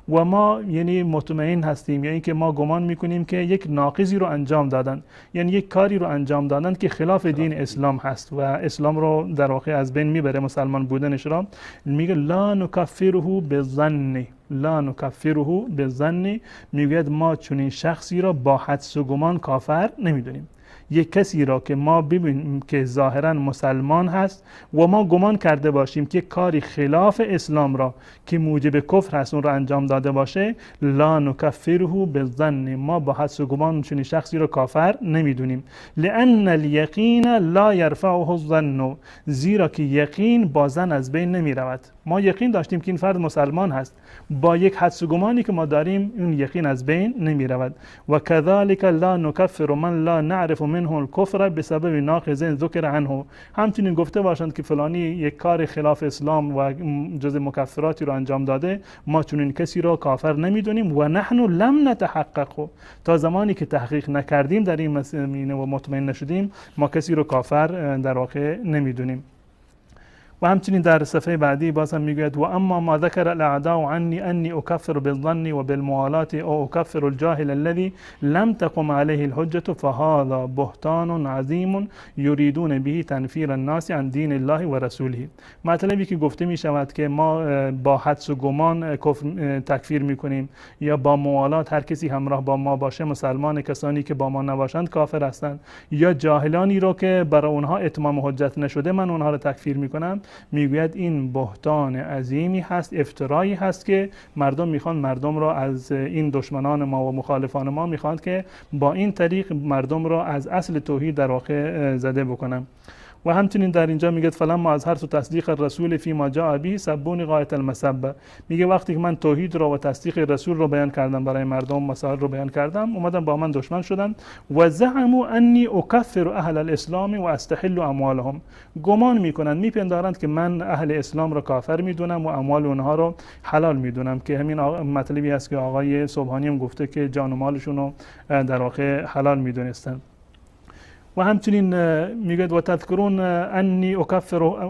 و ما یعنی مطمئن هستیم، یعنی که ما گمان میکنیم که یک ناقضی رو انجام دادن، یعنی یک کاری رو انجام دادن که خلاف دین اسلام هست و اسلام رو در واقع از بین میبره، مسلمان بودنش را. میگه لا نکفره بالظن، لا نکفره بالظن، میگوید ما چنین شخصی را با حدس و گمان کافر نمیدونیم. یک کسی را که ما ببینیم که ظاهرا مسلمان هست و ما گمان کرده باشیم که کاری خلاف اسلام را که موجب کفر هست اون را انجام داده باشه، لا نکفره بالظن، ما با حدس و گمان چنین شخصی را کافر نمیدونیم. لان الیقین لا یرفعه الظن، زیرا که یقین با ظن از بین نمی رود. ما یقین داشتیم که این فرد مسلمان هست، با یک حدس و گمانی که ما داریم اون یقین از بین نمی رود. و کذلک لا نکفر من لا نعرف منه الکفر بسبب ناقض ذکر عنه. همچنین گفته باشند که فلانی یک کار خلاف اسلام و جز مکفراتی رو انجام داده، ما چنین کسی را کافر نمیدونیم. و نحن لم نتحقق، تا زمانی که تحقیق نکردیم در این مسئله و مطمئن نشدیم ما کسی رو کافر در واقع نمیدونیم. و همچنین در صفحه بعدی باز هم میگوید و اما ما ذکر الاعداء عني اني اکفر بالظن وبالموالات او اکفر الجاهل الذي لم تقم عليه الحجة فهذا بهتان عظیم یریدون به تنفیر الناس عن دین الله و رسوله. مطلبی که گفته می شود که ما با حدس و گمان تکفیر میکنیم یا با موالات، هر کسی همراه با ما باشه مسلمان، کسانی که با ما نباشند کافر هستند، یا جاهلانی رو که برای اونها اتمام حجت نشده من اونها رو تکفیر میکنم. میگوید این بهتان عظیمی هست، افترایی هست که مردم میخوان مردم را از این دشمنان ما و مخالفان ما میخوان که با این طریق مردم را از اصل توحید در واقع زده بکنن. و همچنین در اینجا میگه فلما اظهرت تصدیق الرسول فی ما جاء به سبونی غایت المسبه. میگه وقتی که من توحید را و تصدیق رسول رو بیان کردم برای مردم، مسائل رو بیان کردم، اومدن با من دشمن شدن. و زعموا انی اکفر اهل الاسلام و استحل اموالهم. گمان میکنند، میپندارند که من اهل اسلام را کافر میدونم و اموال اونها رو حلال میدونم، که همین مطلبی است که آقای سبحانی هم گفته که جان و مالشون رو در واقع حلال میدونستند. و همچنین میگه و تذکرون انی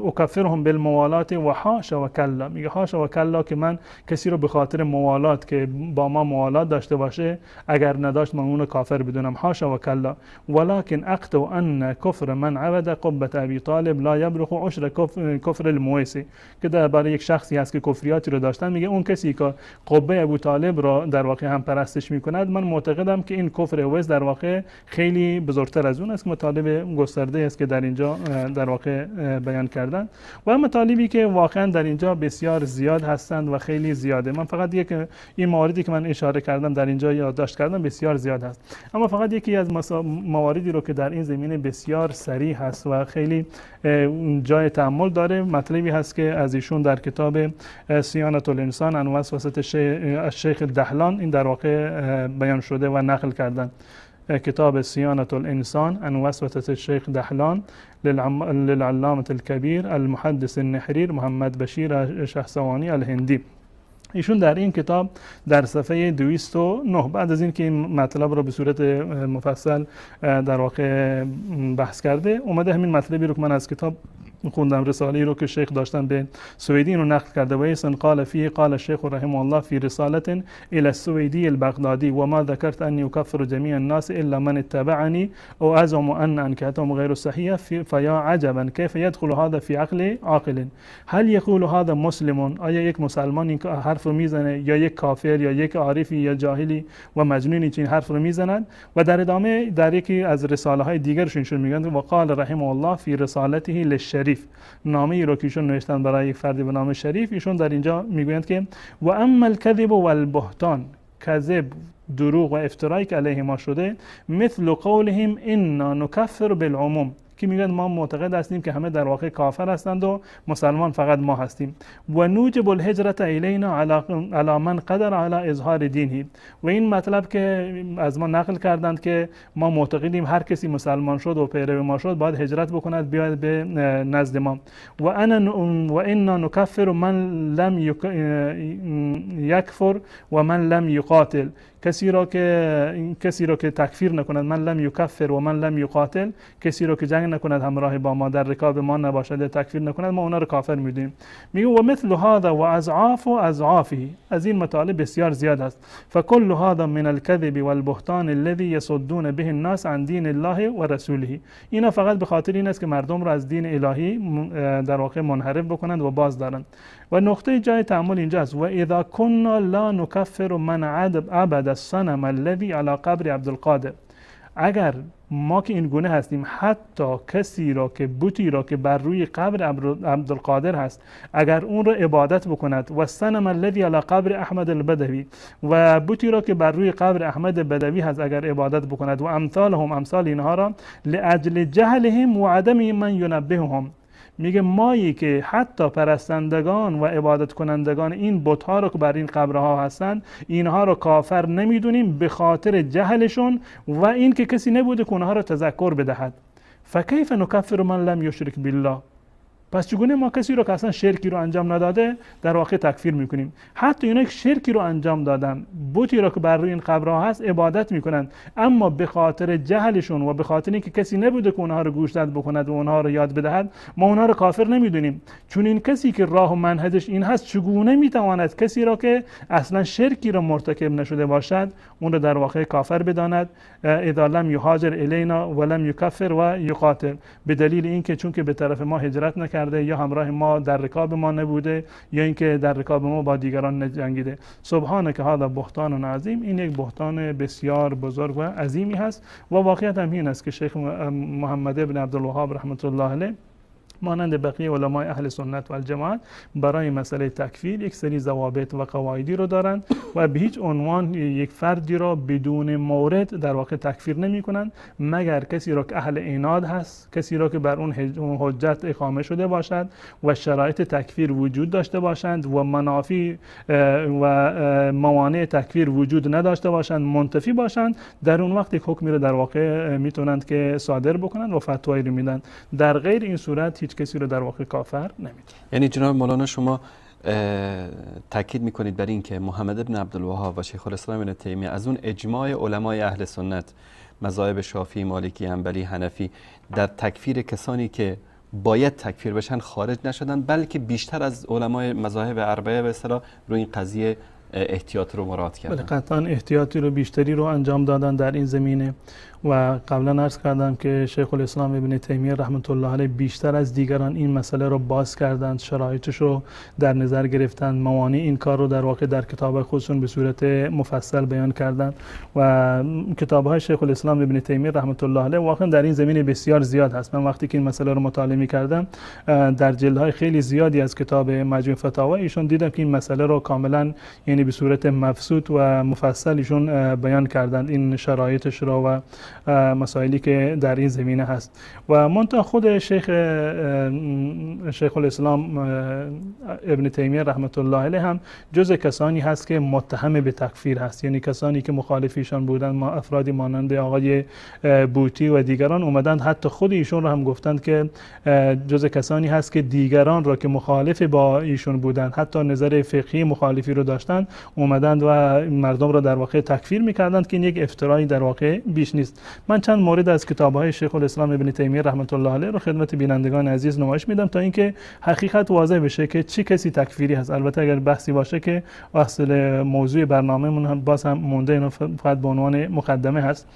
اکفرهم بالموالات و حاشا و کلا. میگه حاشا و کلا که من کسی رو به خاطر موالات که با ما موالات داشته باشه اگر نداشت من اونو کافر بدونم، حاشا و کلا. ولكن اقطع ان کفر من عبد قبة ابی طالب لا یبلغ عشر کفر المویسی، که درباره یک شخصی هست که کفریاتی رو داشتن، میگه اون کسی که قبه ابو طالب رو در واقع هم پرستش میکند، من معتقدم که این کفر اویس در واقع خیلی بزرگتر از اون است. مطالب گسترده است که در اینجا در واقع بیان کردن و مطالبی که واقعا در اینجا بسیار زیاد هستند و خیلی زیاده. من فقط یک این مواردی که من اشاره کردم در اینجا یادداشت کردم بسیار زیاد هست، اما فقط یکی از مواردی رو که در این زمینه بسیار صریح هست و خیلی جای تأمل داره، مطلبی هست که از ایشون در کتاب صیانة الانسان عن وسوسة الشیخ الدحلان این در واقع بیان شده و نقل کردن. کتاب صیانة الإنسان عن وسوسة الشیخ دحلان للعلامة الكبير المحدث النحریر محمد بشیر شهسوانی الهندی. ایشون در این کتاب در صفحه 209 بعد از اینکه این مطلب رو به صورت مفصل در واقع بحث کرده، اومده همین مطلبی رو که من از کتاب خوندم، رساله رو که شیخ داشتن به سویدی اینو نقل کرده. و ایسن قال فیه قال الشیخ رحمه الله فی رساله الى السویدی البغدادی و ما ذکرت انی اکفر جمیع الناس الا من اتبعنی او ازعم ان انکحتهم غیر صحیحه فیا عجبا کیف يدخل هذا فی عقل عاقل هل یقول هذا مسلم. آیا یک مسلمان این حرف رو میزنه یا یک کافر یا یک عارفی یا جاهلی و مجنونی چنین حرف رو میزنند؟ و در ادامه در یکی از رساله های دیگرشون میگن و قال رحمه الله فی رسالته للشریف، نامه ای رو که ایشون نوشتن برای یک فردی به نام شریف، ایشون در اینجا میگویند که و اما الکذب والبهتان، کذب، دروغ و افترایی که علیه ما شده، مثل قولهم انا نکفر بالعموم، که میگن ما معتقد هستیم که همه در واقع کافر هستند و مسلمان فقط ما هستیم. و نوجب الهجرة الینا علی من قدر علی اظهار دینه. و این مطلب که از ما نقل کردند که ما معتقدیم هر کسی مسلمان شد و پیرو ما شد باید هجرت بکند بیاید به نزد ما. و انا نکفر من لم یکفر و من لم یقاتل، کسی را که تکفیر نکند، من لم یکفر و من لم یقاتل، کسی را که جنگ نکند همراه با ما، در رکاب ما نباشد، تکفیر نکند، ما اونا رو کافر میدونیم. میگه و مثل هذا و اضعاف و اضعافه، از این مطالب بسیار زیاد است. فکل هذا من الكذب والبهتان الذي يصدون به الناس عن دین الله و رسوله. اینا فقط به خاطر این است که مردم را از دین الهی در واقع منحرف بکنند و باز دارند. و نقطه جای تأمل اینجا است. و اذا كنا لا نكفر من عبد الصنم الذي على قبر عبدالقادر، اگر ما که این گونه هستیم حتی کسی را که بتی را که بر روی قبر عبدالقادر هست اگر اون را عبادت بکند، و صنم الذی علی قبر احمد البدوی، و بتی را که بر روی قبر احمد بدوی هست اگر عبادت بکند، و امثالهم، امثال اینها را، لاجل جهلهم و عدم من ینبههم، میگه مایی که حتی پرستندگان و عبادت کنندگان این بت‌ها رو که بر این قبرها هستند اینها رو کافر نمیدونیم به خاطر جهلشون و این که کسی نبوده که اونها رو تذکر بدهد. فکیف نکفر من لم یشرک بالله، پس چگونه ما کسی رو که اصلا شرکی رو انجام نداده در واقع تکفیر میکنیم؟ حتی اینا که شرکی رو انجام دادن، بتی رو که بر روی این قبرها هست عبادت میکنن، اما به خاطر جهلشون و به خاطر اینکه کسی نبوده که اونها رو گوشزد بکند و اونها رو یاد بدهد، ما اونها رو کافر نمیدونیم. چون این کسی که راه و منهجش این هست چگونه میتواند کسی را که اصلا شرکی رو مرتکب نشده باشد اون رو در واقع کافر بداند؟ اذا لم یهاجر الینا ولم یکفر و یقاتل، به دلیل اینکه چون که به طرف ما هجرت نکرد یا همراه ما در رکاب ما نبوده یا اینکه در رکاب ما با دیگران نجنگیده. سبحانه که هذا بهتان عظیم، این یک بهتان بسیار بزرگ و عظیمی هست. و واقعیت هم این است که شیخ محمد بن عبدالوهاب رحمت الله علیه مانند بقیه علمای اهل سنت و الجماعت برای مسئله تکفیر یک سری ضوابط و قواعدی رو دارند و به هیچ عنوان یک فردی را بدون مورد در واقع تکفیر نمی کنند، مگر کسی را که اهل عناد هست، کسی را که بر اون حجت اقامه شده باشد و شرایط تکفیر وجود داشته باشند و منافی و موانع تکفیر وجود نداشته باشند، منتفی باشند، در اون وقت یک حکمی رو در واقع میتونند که صادر بکنند و فتوایی رو میدن. در غیر این صورت هیچ کسی رو در واقع کافر نمیدونن. یعنی جناب مولانا شما تاکید میکنید بر این که محمد بن عبدالوهاب و شیخ الاسلام ابن تیمیه از اون اجماع علمای اهل سنت، مذاهب شافعی، مالکی، حنبلی، حنفی، در تکفیر کسانی که باید تکفیر بشن خارج نشدن، بلکه بیشتر از علمای مذاهب اربعه به اصطلاح روی این قضیه احتیاط رو مراعات کردن. بله، قطعا احتیاطی رو بیشتری رو انجام دادن در این زمینه و قبلا عرض کردم که شیخ الاسلام ابن تیمیه رحمت الله علیه بیشتر از دیگران این مسئله رو باز کردند، شرایطش رو در نظر گرفتند، موانع این کار رو در واقع در کتاب خودشون به صورت مفصل بیان کردند و کتاب‌های شیخ الاسلام ابن تیمیه رحمت الله علیه واقعا در این زمینه بسیار زیاد هست. من وقتی که این مسئله رو مطالعه می‌کردم در جلدهای خیلی زیادی از کتاب مجموع فتاوا ایشون دیدم که این مسئله رو کاملا، یعنی به صورت مبسوط و مفصل ایشون بیان کردند این شرایطش رو و مسائلی که در این زمینه هست. و منتها خود شیخ الاسلام ابن تیمیه رحمت الله علیه هم جز کسانی هست که متهم به تکفیر هست، یعنی کسانی که مخالفیشان بودند، ما افرادی مانند آقای بوتی و دیگران اومدند حتی خود ایشون رو هم گفتند که جز کسانی هست که دیگران را که مخالف با ایشون بودند، حتی نظر فقهی مخالفی رو داشتند، اومدند و مردم را در واقع تکفیر میکردند که این یک افترایی در واقع بیش نیست. من چند مورد از کتاب‌های شیخ الاسلام ابن تیمیه رحمت الله علیه رو خدمت بینندگان عزیز نمایش میدم تا اینکه حقیقت واضح بشه که چه کسی تکفیری هست. البته اگر بحثی باشه که اصل موضوع برنامه‌مون هم باز هم مونده، اینو فقط به عنوان مقدمه هست.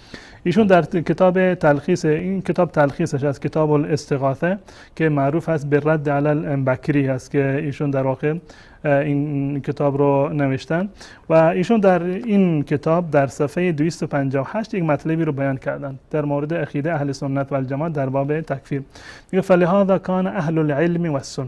ایشون در کتاب تلخیص، این کتاب تلخیصش از کتاب الاستغاثه که معروف هست به رد علی البکری هست که ایشون در واقع این کتاب رو نوشتن و ایشون در این کتاب در صفحه 258 یک مطلبی رو بیان کردن در مورد عقیده اهل سنت و الجماعت در باب تکفیر. میگه فلهذا کان اهل العلم والسنه،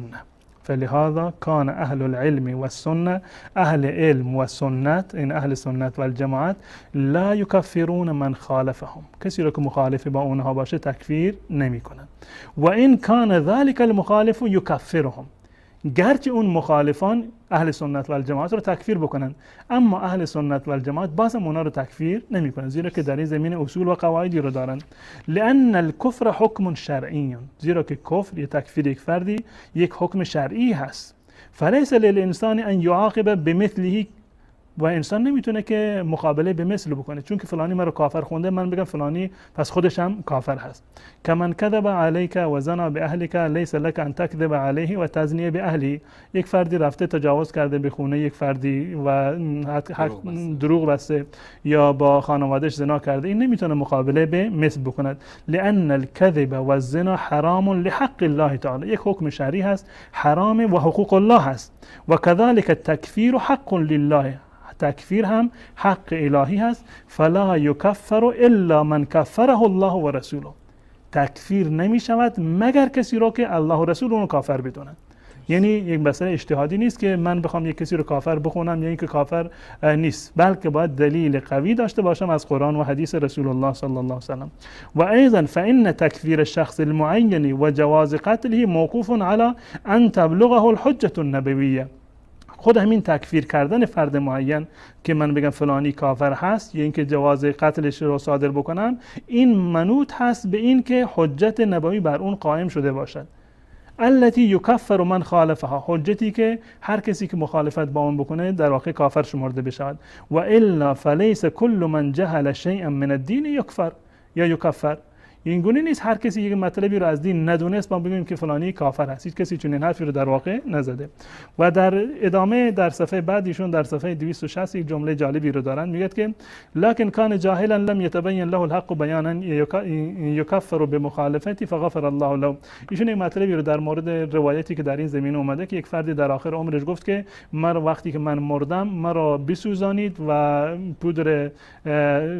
فلهذا کان اهل العلم والسنه، اهل علم و سنت، این اهل سنت و الجماعت، لا یکفرون من خالفهم، کسی رو که مخالف با اونها باشه تکفیر نمیکنن. و این کان ذلك المخالف یکفرهم، گرچه اون مخالفان اهل سنت و الجماعت رو تکفیر بکنن، اما اهل سنت و الجماعت بازم اونا رو تکفیر نمیکنن، زیرا که در این زمینه اصول و قواعدی رو دارن. لأن الكفر حکم شرعی، زیرا که کفر یا تکفیر یک فردی یک حکم شرعی هست. فلیس للانسان ان یعاقب بمثله، و انسان نمیتونه که مقابله به مثل بکنه، چون که فلانی من رو کافر خونده، من بگم فلانی پس خودش هم کافر هست. کمن کذب علیک و زنا باهلک لیس لک ان تکذب علیه و تزنی باهلی. یک فردی رفته تجاوز کرده به خونه یک فردی و دروغ بسته یا با خانوادهش زنا کرده، این نمیتونه مقابله به مثل بکند. لان الكذب والزنا حرام لحق الله تعالی، یک حکم شرعی هست، حرام و حقوق الله هست. و كذلك التکفیر حق لله، تکفیر هم حق الهی هست. فلا یکفر الا من کفره الله و رسوله، تکفیر نمی شود مگر کسی را که الله و رسول اونو کافر بدونن. یعنی یک مسئله اجتهادی نیست که من بخوام یک کسی رو کافر بخونم یا اینکه کافر نیست، بلکه باید دلیل قوی داشته باشم از قرآن و حدیث رسول الله صلی الله علیه و سلم. و ایضا فان تکفیر الشخص المعین و جواز قتله موقوف علی ان تبلغه الحجة النبویه. خود همین تکفیر کردن فرد معین که من بگم فلانی کافر هست یا اینکه جواز قتلش رو صادر بکنم، این منوط هست به این که حجت نبوی بر اون قائم شده باشد. التي یکفر من خالفها، حجتی که هر کسی که مخالفت با اون بکنه در واقع کافر شمرده بشود. و الا فلیس کل من جهل شیئا من الدین یکفر یا یکفر. این گونه نیست هر کسی یک مطلبی رو از دین ندونست ما بگیم که فلانی کافر هست. هیچ کسی چنین حرفی رو در واقع نزده. و در ادامه در صفحه بعد ایشون در صفحه 260 یک جمله جالبی رو دارن، میگه که لکن کان جاهلا لم یتبین له الحق بیانا یکفر بمخالفتی فغفر الله له. ایشون یک مطلبی رو در مورد روایتی که در این زمینه اومده که یک فردی در آخر عمرش گفت که من وقتی که من مردم مرا بسوزانید و پودر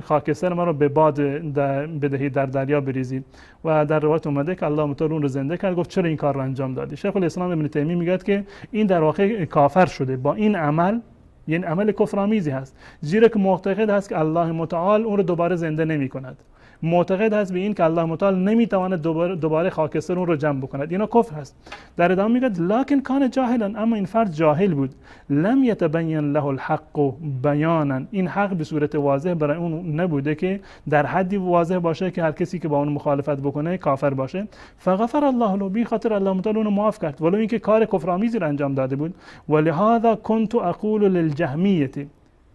خاکستر مرا به باد بدهید، در دریا بریزید. و در روایت اومده که الله متعال اون رو زنده کرد، گفت چرا این کار رو انجام دادی؟ شیخ الاسلام ابن تیمیه میگه که این در واقع کافر شده با این عمل، یعنی عمل کفرآمیزی هست، زیرا که معتقد هست که الله متعال اون رو دوباره زنده نمی کند، معتقد هست به این که الله متعال نمیتواند دوباره خاکستر اون رو جمع بکند، اینا کفر هست. در ادامه میگه لکن کان جاهلا، اما این فرد جاهل بود، لم یتبین له الحق بیانا، این حق به صورت واضح برای اون نبوده که در حدی واضح باشه که هر کسی که با اون مخالفت بکنه کافر باشه. فغفر الله له، بی خاطر الله متعال اون رو معاف کرد ولو اینکه کار کفرآمیزی رو انجام داده بود. ولهذا كنت اقول للجهمیه،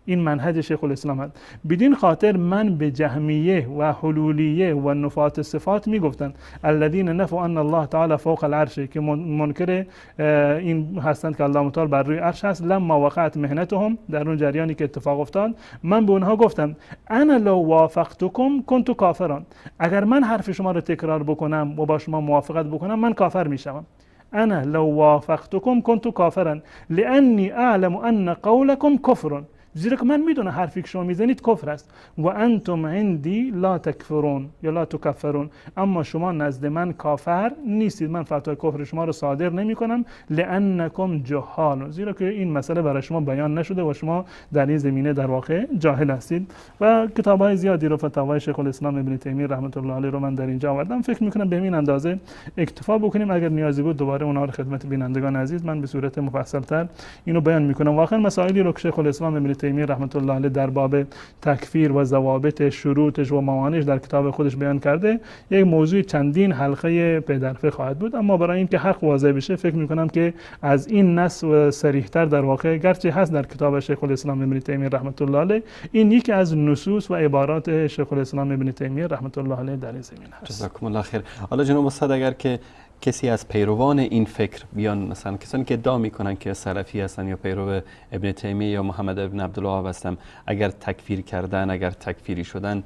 این منهج شیخ الاسلام هست، بدین خاطر من به جهمیه و حلولیه و نفات صفات میگفتن، الذین نفوا ان الله تعالی فوق العرش، که منکر این هستند که الله متعال بر روی عرش هست. لما وقعت مهنتهم، در اون جریانی که اتفاق افتاد من به اونها گفتم انا لو وافقتکم كنت کافرا، اگر من حرف شما رو تکرار بکنم و با شما موافقت بکنم من کافر میشم. انا لو وافقتکم كنت کافرا لانی اعلم ان قولکم کفر، زیرا که من میدونم حرفی که شما میزنید کفر است. و انتم عندی لا تکفرون یا لا تکفرون، اما شما نزد من کافر نیستید، من فتوای کفر شما رو صادر نمی کنم. لانکم جهال، زیرا که این مسئله برای شما بیان نشده و شما در این زمینه در واقع جاهل هستید. و کتاب‌های زیادی رو فتاوای شیخ الاسلام ابن تیمیه رحمت الله علیه رو من در اینجا آوردم. فکر میکنم به این اندازه اکتفا بکنیم، اگر نیازی بود دوباره اونها رو خدمت بینندگان عزیز من به صورت مفصل‌تر اینو بیان میکنم. واقعا مسائلی رو که شیخ الاسلام ابن تیمیه رحمت الله علیه در باب تکفیر و ضوابط شروطش و موانعش در کتاب خودش بیان کرده، یک موضوع چندین حلقه پی در پی خواهد بود. اما برای اینکه حق واضح بشه فکر میکنم که از این نص صریح‌تر در واقع گرچه هست در کتاب شیخ الاسلام ابن تیمیه رحمت الله علیه، این یکی از نصوص و عبارات شیخ الاسلام ابن تیمیه رحمت الله علیه در این زمینه هست. جزاکم الله خیر. حالا جناب استاد، اگر که کسی از پیروان این فکر بیان، مثلا کسانی که ادعا میکنن که سلفی هستن یا پیرو ابن تیمیه یا محمد ابن عبدالوهاب هستن، اگر تکفیر کردن، اگر تکفیری شدن،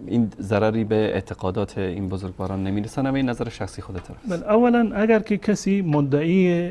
این ضرری به اعتقادات این بزرگواران نمیرسن؟ اما این نظر شخصی خودت است. بله، اولا اگر که کسی مدعی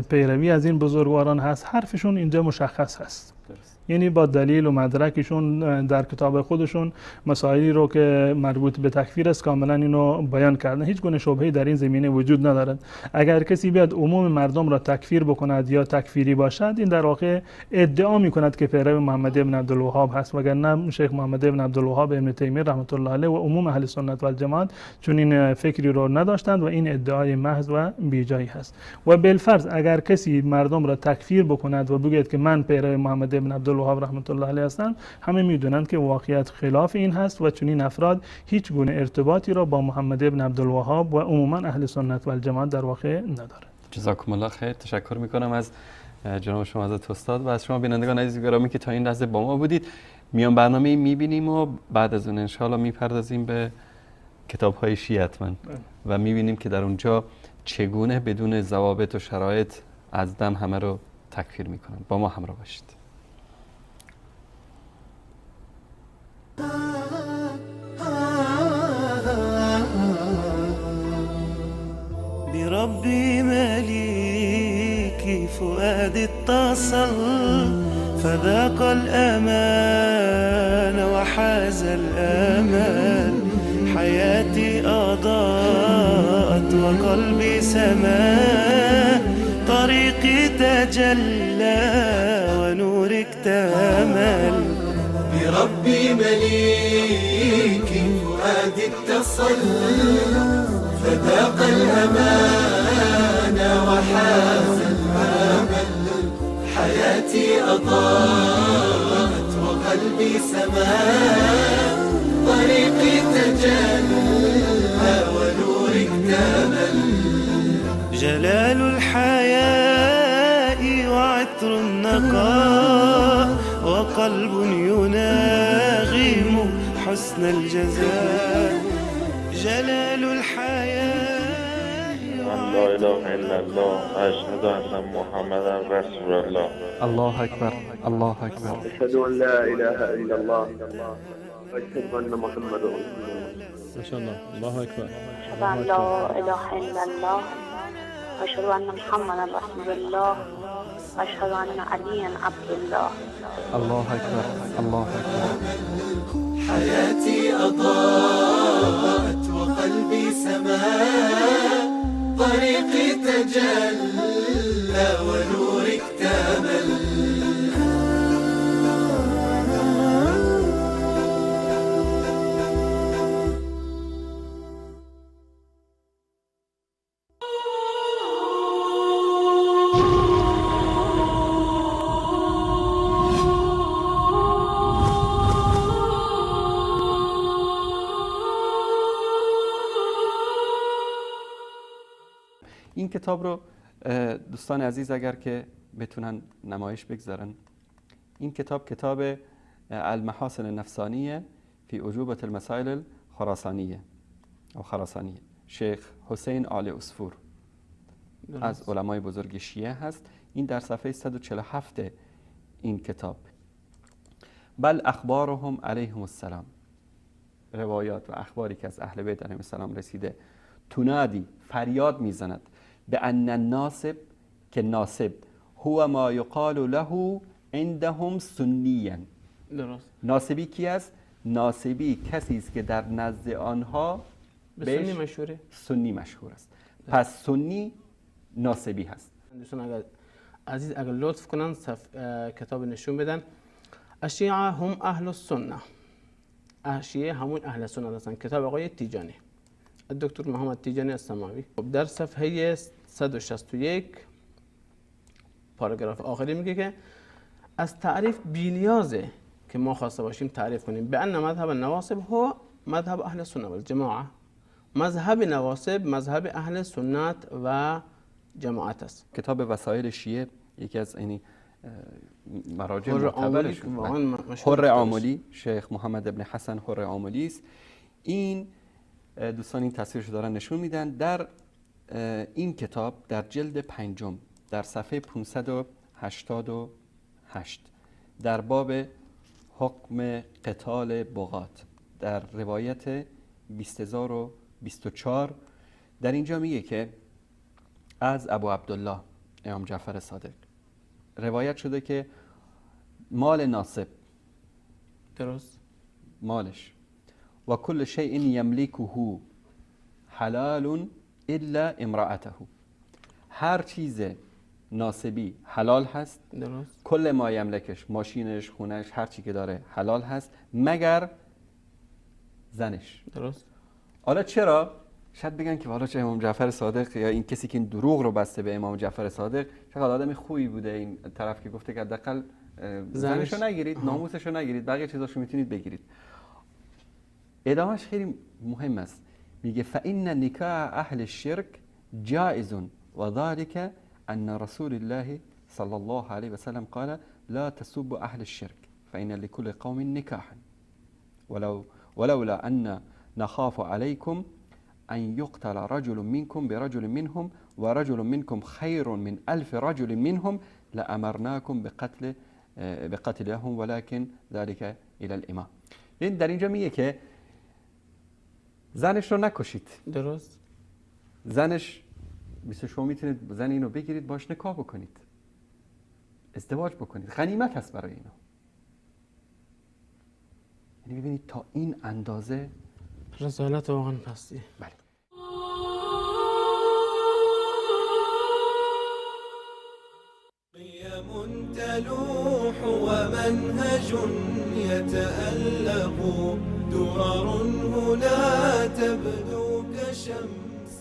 پیروی از این بزرگواران هست، حرفشون اینجا مشخص هست. درست. یعنی با دلیل و مدرکشون در کتاب خودشون مسائلی رو که مربوط به تکفیر است کاملا اینو بیان کردن، هیچ گونه شبهه‌ای در این زمینه وجود ندارد. اگر کسی بیاد عموم مردم را تکفیر بکند یا تکفیری باشد، این در واقع ادعا میکند که پیرو محمد ابن عبدالوهاب هست، وگرنه شیخ محمد ابن عبدالوهاب ابن تیمیه رحمت الله علیه و عموم اهل سنت و الجماعت چون این فکری رو نداشتند و این ادعای محض و بیجایی هست. و بالفرض اگر کسی مردم را تکفیر بکند و بگوید که من پیرو محمد ابن عبدالوهاب رحمت الله علیه هستم، همه میدونند که واقعیت خلاف این هست و چنین افراد هیچ گونه ارتباطی را با محمد ابن عبدالوهاب و عموما اهل سنت و الجماعت در واقع ندارند. جزاکم الله خیر. تشکر میکنم از جناب شما حضرت استاد و از شما بینندگان عزیز گرامی که تا این لحظه با ما بودید. میان برنامه میبینیم و بعد از اون انشاءالله میپردازیم به کتاب‌های شیعه حتما و میبینیم که در اونجا چگونه بدون ضوابط و شرایط از دم همه رو تکفیر میکنن. با ما همراه باشید. بربي مليكي فؤادي اتصل، فذاق الأمان وحاز الأمل، حياتي أضاءت وقلبي سما، طريقي تجلى ونور اكتمل. بربي مليكي فؤادي اتصل، فذاق الأمان وحاز الأمل، حياتي أضاءت وقلبي سما، طريقي تجلى ونور اكتمل. جلال الحياء وعطر النقاء، وقلب يناغم حسن الجزاء. جلال الحياء. لا اله الا الله، اشهد ان محمدا رسول الله. الله اکبر، الله اکبر. اشهد ان لا اله الا الله، اشهد ان محمدا رسول الله. ما شاء الله، الله اکبر. اشهد ان لا اله الا الله، اشهد ان محمدا رسول الله. وأشهد أن عليا عبد الله. الله أكبر، الله أكبر. حياتي أضاءت وقلبي سما، طريقي تجلى ونوري اكتمل. این کتاب رو دوستان عزیز اگر که بتونن نمایش بگذارن، این کتاب کتاب المحاسن النفسانیه فی اجوبة المسائل الخراسانیه او خراسانیه، شیخ حسین آل عصفور از علمای بزرگ شیعه هست. این در صفحه 147 این کتاب، بل اخبارهم علیهم السلام، روایات و اخباری که از اهل بیت علیهم السلام رسیده، تنادی فریاد میزند به ان الناصب، که ناصب هو ما یقال له عندهم سنیا. درست. ناصبی کی است؟ ناصبی کسی است که در نزد آنها به سنی مشهوره، سنی مشهور است. پس سنی ناصبی هست. دوستان اگر عزیز اگر لطف کنن کتاب نشون بدن. الشیعه هم اهل السنه، شیعه همون اهل سنت هستن. کتاب آقای تیجانی، دکتر محمد تیجانی السماوی. در صفحه 161 پاراگراف آخری میگه که از تعریف بی‌نیازه که ما خواسته باشیم تعریف کنیم به ان مذهب النواصب هو مذهب اهل السنه والجماعه. مذهب نواصب مذهب اهل سنت و جماعت است. کتاب وسایل شیعه یکی از یعنی مراجع معتبرشون، حر عاملی، شیخ محمد ابن حسن حر عاملی است. این دوستان این تصویرش دارن نشون میدن. در این کتاب در جلد پنجم در صفحه 588 در باب حکم قتال بغات در روایت 20024 در اینجا میگه که از ابو عبدالله امام جعفر صادق روایت شده که مال ناصب، درست، مالش و کل شیء یملکه حلال الا امرأته، هر چیز ناصبی حلال هست، درست، کل ما یملکش، ماشینش، خونش، هر چی که داره حلال هست مگر زنش. درست. حالا چرا؟ شاید بگن که حالا چه امام جعفر صادق یا این کسی که این دروغ رو بسته به امام جعفر صادق چقدر آدم خوبی بوده، این طرف که گفته که حداقل زنشو نگیرید، ناموسشو نگیرید، بقیه چیزاشو میتونید بگیرید. ادامهش خیلی مهم است. میگه فإن نکاح اهل الشرک جائز و ذلك ان رسول الله صلى الله عليه وسلم قال لا تسبوا اهل الشرك فإن لكل قوم نكاحا ولولا ان نخاف عليكم أن يقتل رجل منكم برجل منهم ورجل منكم خير من 1000 رجل منهم لأمرناكم بقتلهم ولكن ذلك إلى الإمام. این در اینجا میگه که زنش رو نکشید. درست. زنش مثل شما میتونید زن اینو بگیرید باش نکاح بکنید، ازدواج بکنید، غنیمت هست برای اینا. یعنی ببینید تا این اندازه رسالت واقعا پستی. بله. قیم تلوح ومنهج يتألق درر هنا تبدو كشمس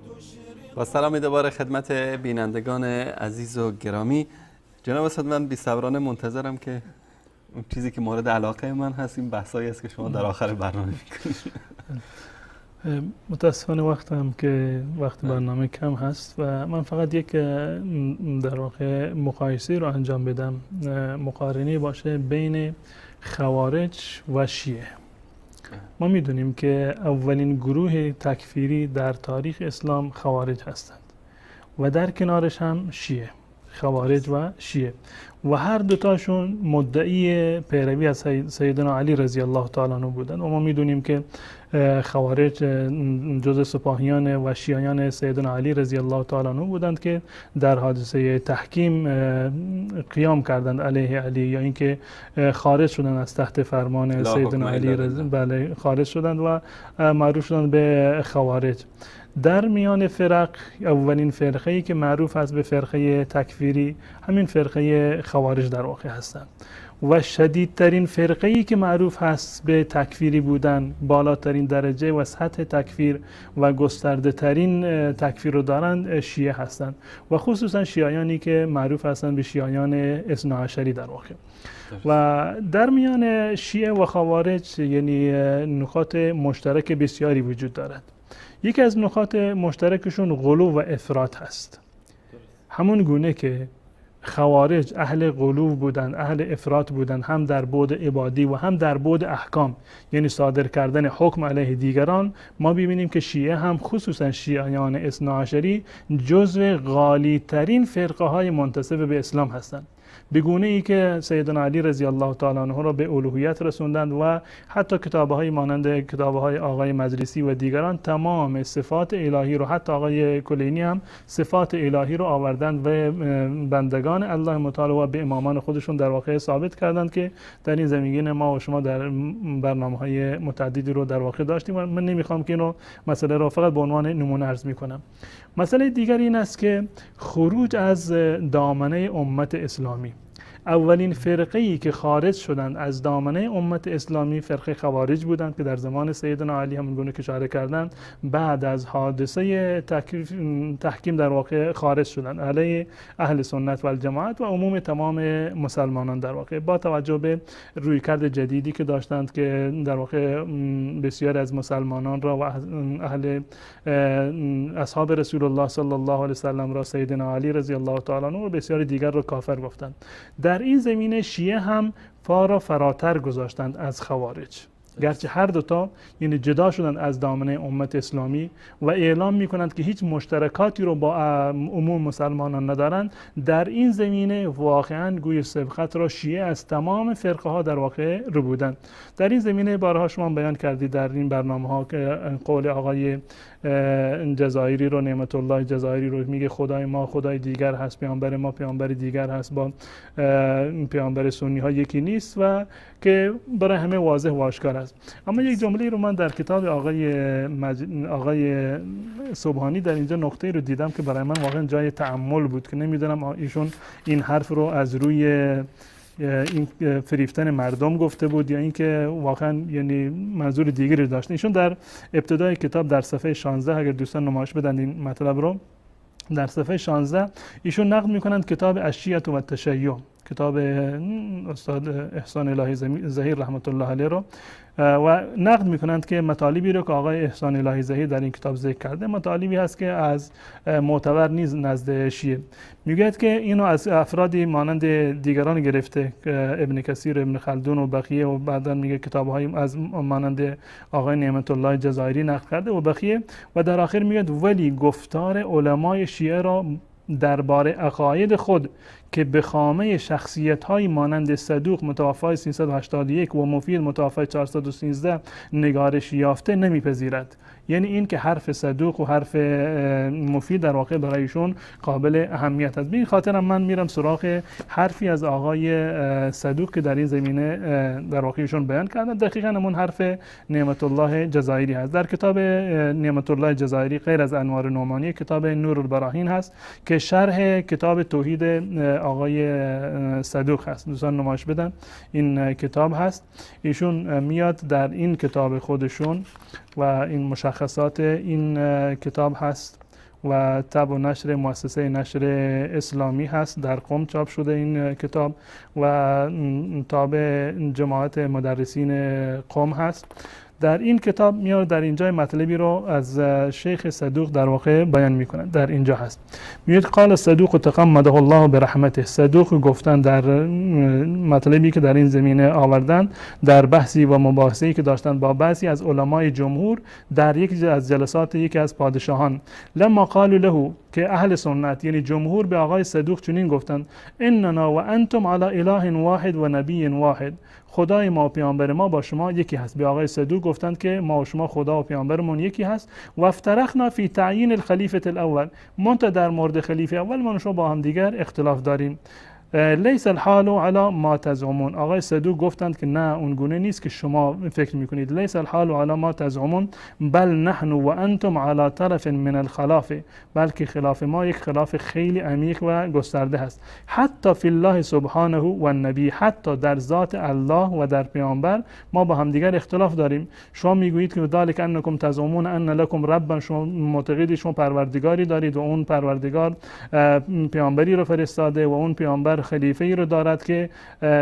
تشرق. با سلام دوباره خدمت بینندگان عزیز و گرامی. جناب استاد من بی‌صبرانه منتظرم که اون چیزی که مورد علاقه من هست این بحثایی است که شما در آخر برنامه میکنید. متاسفانه وقتم که وقت برنامه کم هست و من فقط یک در واقع مقایسه رو انجام بدم، مقارنه باشه بین خوارج و شیعه. ما میدونیم که اولین گروه تکفیری در تاریخ اسلام خوارج هستند و در کنارش هم شیعه. خوارج و شیعه، و هر دوتاشون مدعی پیروی از سیدنا علی رضی الله تعالی عنه بودند. و ما میدونیم که خوارج جز سپاهیان و شیعیان سیدنا علی رضی الله تعالی عنه بودند که در حادثه تحکیم قیام کردند علیه علی، یا اینکه خارج شدند از تحت فرمان سیدنا علی رضی، بله خارج شدند و معروف شدند به خوارج. در میان فرق اولین فرقه‌ای که معروف است به فرقه تکفیری همین فرقه خوارج در واقع هستند و شدیدترین فرقه‌ای که معروف هست به تکفیری بودن، بالاترین درجه و سطح تکفیر و گسترده ترین تکفیر رو دارند شیعه هستند و خصوصا شیعیانی که معروف هستند به شیعیان اثناعشری در واقع. و در میان شیعه و خوارج یعنی نکات مشترک بسیاری وجود دارد. یکی از نکات مشترکشون غلو و افراط هست. همون گونه که خوارج اهل غلو بودند، اهل افراط بودند، هم در بعد عبادی و هم در بعد احکام، یعنی صادر کردن حکم علیه دیگران، ما ببینیم که شیعه هم خصوصا شیعیان اثناعشری جزو غالی ترین فرقه های منتسب به اسلام هستند، به گونه ای که سیدنا علی رضی الله تعالی عنه را به الوهیت رسوندند و حتی کتاب‌های مانند کتاب‌های آقای مجلسی و دیگران تمام صفات الهی رو، حتی آقای کلینی هم صفات الهی رو آوردند و بندگان الله متعال و به امامان خودشون در واقع ثابت کردند که در این زمینه ما و شما در برنامه‌های متعددی رو در واقع داشتیم و من نمیخوام که اینو مسئله رو فقط به عنوان نمونه عرض میکنم. مسئله دیگر این است که خروج از دامنه امت اسلامی، اولین فرقه‌ای که خارج شدند از دامنه امت اسلامی فرقه خوارج بودند که در زمان سیدنا علی همون گونه که اشاره کردند بعد از حادثه تحکیم در واقع خارج شدند علیه اهل سنت و الجماعت و عموم تمام مسلمانان در واقع، با توجه به رویکرد جدیدی که داشتند که در واقع بسیاری از مسلمانان را و اهل اصحاب رسول الله صلی الله علیه و سلم را، سیدنا علی رضی الله تعالی عنه و بسیاری دیگر را کافر گفتند. در این زمینه شیعه هم پا را فراتر گذاشتند از خوارج، گرچه هر دوتا یعنی جدا شدند از دامنه امت اسلامی و اعلام میکنند که هیچ مشترکاتی رو با عموم مسلمانان ندارند. در این زمینه واقعا گوی سبقت را شیعه از تمام فرقه ها در واقع رو بودند. در این زمینه بارها شما بیان کردید در این برنامه ها که قول آقای جزایری رو، نعمت الله جزایری رو میگه خدای ما خدای دیگر هست، پیامبر ما پیامبر دیگر هست، با پیامبر سنی ها یکی نیست و که برای همه واضح و آشکار است. اما یک جمله رو من در کتاب آقای سبحانی در اینجا نقطه رو دیدم که برای من واقعا جای تأمل بود که نمیدونم ایشون این حرف رو از روی این فریفتن مردم گفته بود یا اینکه واقعا یعنی منظور دیگری داشت. ایشون در ابتدای کتاب در صفحه 16، اگر دوستان نمایش بدن این مطلب رو، در صفحه 16 ایشون نقد میکنند کتاب الشیعة و التشیع، کتاب استاد احسان الهی ظهیر رحمت الله علیه رو، و نقد میکنند که مطالبی رو که آقای احسان الهی ظهیر در این کتاب ذکر کرده مطالبی هست که از معتبر نیز نزد شیعه. میگوید که اینو از افرادی مانند دیگران گرفته، ابن کثیر، ابن خلدون و بقیه، و بعدا میگه کتاب‌های از مانند آقای نعمت الله جزایری نقد کرده و بقیه، و در آخر میگه ولی گفتار علمای شیعه را درباره عقاید خود که به خامه شخصیت‌های مانند صدوق متوفای 381 و مفید متوفای 413 نگارش یافته نمیپذیرد. یعنی این که حرف صدوق و حرف مفید در واقع برایشون قابل اهمیت است. به این خاطر من میرم سراغ حرفی از آقای صدوق که در این زمینه در واقع ایشون بیان کردن. دقیقاً همون حرف نعمت الله جزایری هست. در کتاب نعمت الله جزایری غیر از انوار نعمانی کتاب نور البراهین هست که شرح کتاب توحید آقای صدوق هست. دوستان نمایش بدن این کتاب هست. ایشون میاد در این کتاب خودشون و این مشخصات این کتاب هست و طبع و نشر مؤسسه نشر اسلامی هست، در قم چاپ شده این کتاب و تابع جماعت مدرسین قم هست. در این کتاب میاد در اینجا مطلبی رو از شیخ صدوق در واقع بیان میکنه. در اینجا هست میگه قال صدوق تقمده الله برحمته. صدوق گفتن در مطلبی که در این زمینه آوردن در بحثی و مباحثه‌ای که داشتن با بعضی از علمای جمهور در یکی از جلسات یکی از پادشاهان، لما قالوا له که اهل سنت یعنی جمهور به آقای صدوق چنین گفتند: اننا و انتم علی اله واحد و نبی واحد، خدای ما و پیامبر ما با شما یکی هست. به آقای صدوق گفتند که ما و شما خدا و پیامبرمون یکی هست. و افترقنا فی تعیین الخلیفه الاول، منتها در مورد خلیفه اول ما و شما با هم دیگر اختلاف داریم. لیس الحال علی ما تزعمون، آقای صدوق گفتند که نه، اون گونه نیست که شما فکر میکنید. لیس الحال علی ما تزعمون بل نحن و انتم علی طرف من الخلاف، بلکه خلاف ما یک خلاف خیلی عمیق و گسترده هست. حتی فی الله سبحانه و النبی، حتی در ذات الله و در پیامبر ما با همدیگر اختلاف داریم. شما میگویید که ذلک انکم تزعمون ان لکم ربا، شما معتقدید شما پروردگاری دارید و اون پروردگار پیامبری رو فرستاده و اون پیامبر خلیفه ای رو دارد که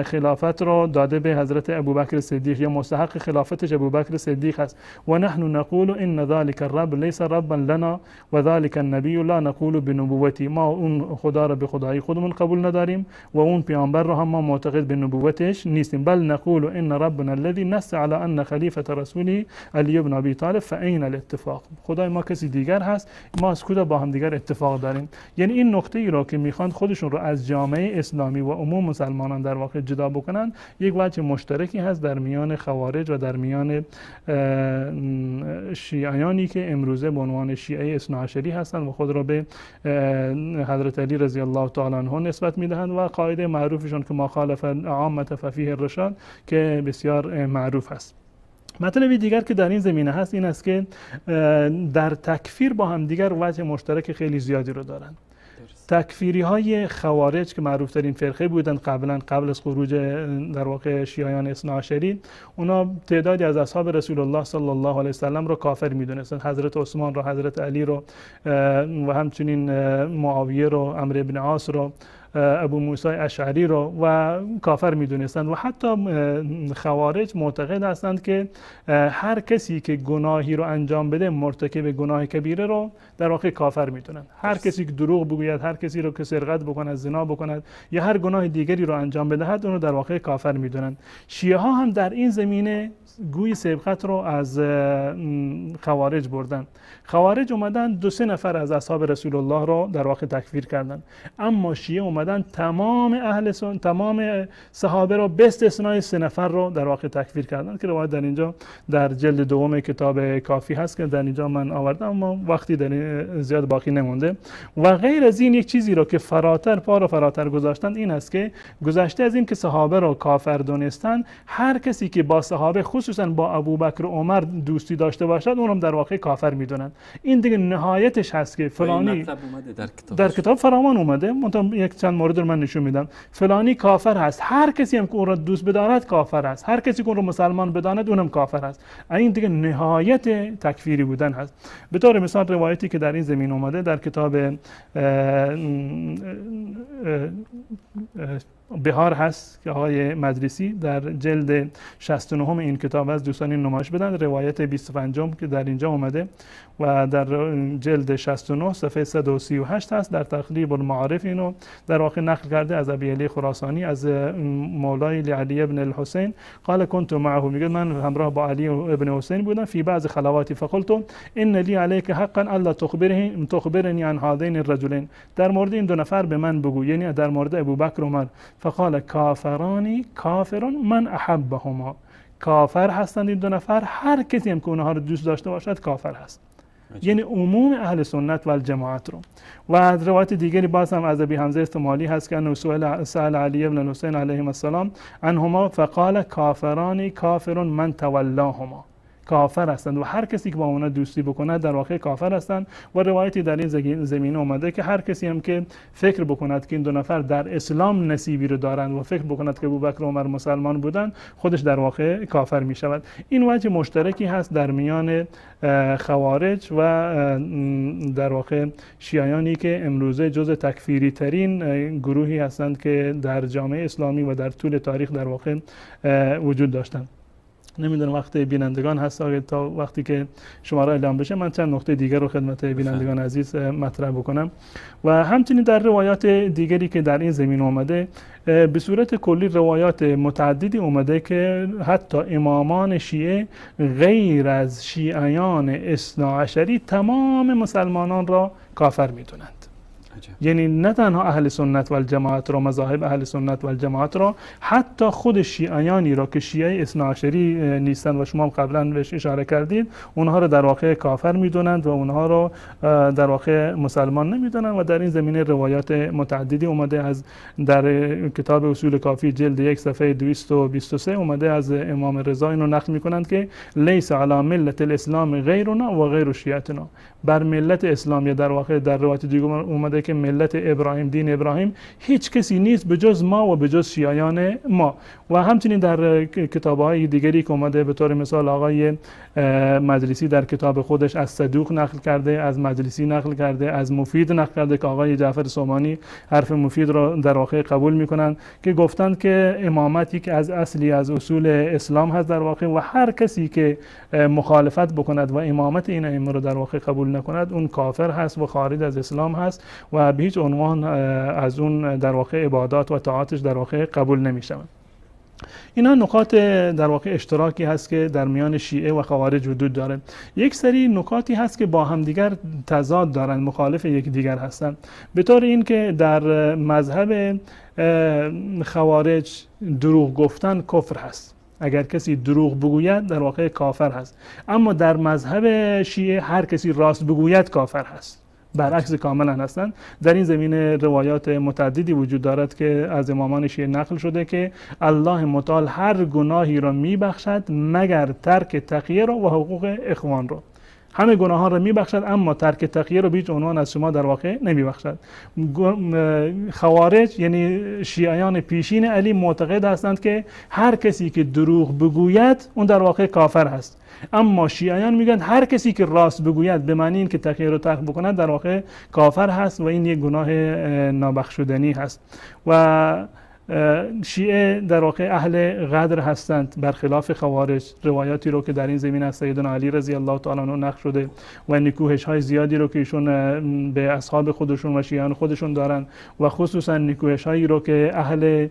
خلافت رو داده به حضرت ابوبکر صدیق یا مستحق خلافتش ابوبکر صدیق است. و نحن نقول ان ذلك الرب ليس ربا لنا و ذلك النبي لا نقول بنبوته، ما اون خدا رو به خدایی خودمون قبول نداریم و اون پیامبر رو هم ما معتقد به نبوتش نیستیم. بل نقول ان ربنا الذي نص على ان خلیفه رسوله علی بن ابی طالب فاین الاتفاق، خدای ما کسی دیگر هست، ما از کجا با هم دیگر اتفاق داریم؟ یعنی این نقطه ای رو که میخوان خودشون رو از جامعه اسلامی و عموم مسلمانان در واقع جدا بکنن، یک وجه مشترکی هست در میان خوارج و در میان شیعیانی که امروزه به عنوان شیعه اثناعشری هستند و خود را به حضرت علی رضی الله تعالی عنه نسبت میدهند و قاعده معروفشون که ما خالف عامه ففیه الرشاد که بسیار معروف است. مطلب دیگر که در این زمینه هست این است که در تکفیر با هم دیگر وجه مشترک خیلی زیادی رو دارند. تکفیری های خوارج که معروف ترین فرقه بودند قبلا، قبل از خروج در واقع شیعیان اثناعشری، اونا تعدادی از اصحاب رسول الله صلی الله علیه و سلم رو کافر میدونستند، حضرت عثمان رو، حضرت علی رو و همچنین معاویه رو، عمرو بن عاص رو، ابو موسی اشعری رو و کافر میدونستند. و حتی خوارج معتقد هستند که هر کسی که گناهی رو انجام بده، مرتکب گناه کبیره رو در واقع کافر میدونند. هر کسی که دروغ بگوید، هر کسی رو که سرقت بکند، زنا بکند یا هر گناه دیگری رو انجام بدهد، اون رو در واقع کافر میدونند. شیعه ها هم در این زمینه گوی سبقت رو از خوارج بردن. خوارج اومدن دو سه نفر از اصحاب رسول الله رو در واقع تکفیر کردن، اما شیعه اومدن تمام اهل سنت، تمام صحابه رو به استثنای سه نفر رو در واقع تکفیر کردن که روایت در اینجا در جلد دوم کتاب کافی هست که در اینجا من آوردم، اما وقتی در زیاد باقی نمونده. و غیر از این یک چیزی رو که فراتر پا رو فراتر گذاشتن این است که گذشته از این که صحابه رو کافر دونستن، هر کسی که با صحابه خصوصا با ابوبکر و عمر دوستی داشته باشد اون هم در واقع کافر میدونن. این دیگه نهایتش هست که فلانی در کتاب فراوان اومده، منتها یک چند مورد رو من نشون میدم. فلانی کافر هست، هر کسی هم که اون را دوست بدارد کافر است، هر کسی که اون رو مسلمان بداند اونم کافر است. این دیگه نهایت تکفیری بودن هست. به طور مثال روایتی که در این زمین اومده در کتاب بهار هست که آقای مدرسی در جلد 69 این کتاب از دوستان نمایش بدن، روایت 25 که در اینجا اومده و در جلد 69 صفحه 138 هست، در تقریب المعارف اینو در واقع نقل کرده از ابی علی خراسانی از مولای علی ابن الحسین قال كنت معه، میگه من همراه با علی ابن حسین بودم فی بعض خلواتی فقلت ان لی علیک حقا الا تخبرنی عن هذین الرجلین، در مورد این دو نفر به من بگو، یعنی در مورد ابوبکر و عمر. فقال کافرانی کافر من احبهما، کافر هستند این دو نفر، هر کسی هم که اونها رو دوست داشته باشد کافر هست. یعنی عموم اهل سنت و الجماعت رو. و از روایت دیگری باز هم از ابی حمزه استمالی هست که انه سأل علی بن الحسین علیه السلام عنهما فقال کافرانی کافر من تولاهما، کافر هستند و هر کسی که با اونا دوستی بکند در واقع کافر هستند. و روایتی در این زمینه اومده که هر کسی هم که فکر بکند که این دو نفر در اسلام نصیبی رو دارند و فکر بکند که ابوبکر و عمر مسلمان بودند، خودش در واقع کافر می شود. این وجه مشترکی هست در میان خوارج و در واقع شیعیانی که امروزه جز تکفیری ترین گروهی هستند که در جامعه اسلامی و در طول تاریخ در واقع وجود داشتند. نمیدونم وقت بینندگان هست، تا وقتی که شما را اعلام بشه من چند نقطه دیگر رو خدمت بینندگان عزیز مطرح بکنم. و همچنین در روایات دیگری که در این زمین اومده به صورت کلی روایات متعددی اومده که حتی امامان شیعه غیر از شیعیان اثناعشری تمام مسلمانان را کافر میدونند. یعنی نه تنها اهل سنت و الجماعت را، مذاهب اهل سنت و الجماعت را، حتی خود شیعیانی را که شیعه اثناعشری نیستند و شما هم قبلا بهش اشاره کردید، اونها را در واقع کافر میدونند و اونها را در واقع مسلمان نمیدونند. و در این زمینه روایات متعددی اومده، از در کتاب اصول کافی جلد 1 صفحه 223 اومده از امام رضا اینو نقل میکنند که لیس علی ملت الاسلام غیرنا و غیر شیعتنا، بر ملت اسلام یا در واقع در روایت دیگه اومده که ملت ابراهیم، دین ابراهیم، هیچ کسی نیست به جز ما و به جز شیعیان ما. و همچنین در کتاب‌های دیگری که اومده، به طور مثال آقای مجلسی در کتاب خودش از صدوق نقل کرده، از مجلسی نقل کرده، از مفید نقل کرده که آقای جعفر سومانی حرف مفید را در واقع قبول میکنند که گفتند که امامت یک از اصلی از اصول اسلام هست در واقع، و هر کسی که مخالفت بکند و امامت این ائمه را در واقع قبول نکند اون کافر هست و خارج از اسلام هست و به هیچ عنوان از اون در واقع عبادات و طاعاتش در واقع قبول نمی شود. اینا نکات در واقع اشتراکی هست که در میان شیعه و خوارج وجود داره. یک سری نکاتی هست که با همدیگر تضاد دارند، مخالف یکدیگر هستند، به طور اینکه در مذهب خوارج دروغ گفتن کفر هست، اگر کسی دروغ بگوید در واقع کافر هست، اما در مذهب شیعه هر کسی راست بگوید کافر هست، برعکس کاملا هستند. در این زمینه روایات متعددی وجود دارد که از امامان شیعه نقل شده که الله متعال هر گناهی را میبخشد مگر ترک تقیه را و حقوق اخوان را. همه گناهان را میبخشد اما ترک تقیه را به هیچ عنوان از شما در واقع نمیبخشد. خوارج یعنی شیعیان پیشین علی معتقد هستند که هر کسی که دروغ بگوید اون در واقع کافر هست، اما شیعیان میگن هر کسی که راست بگوید به معنی این که تقیه رو ترک بکند در واقع کافر هست و این یک گناه نابخشودنی هست. و شیعه در واقع اهل غدر هستند برخلاف خوارج. روایاتی رو که در این زمین از سیدنا علی رضی الله تعالی عنه نقل شده و نکوهش های زیادی رو که ایشون به اصحاب خودشون و شیعان خودشون دارن و خصوصا نکوهش هایی رو که اهل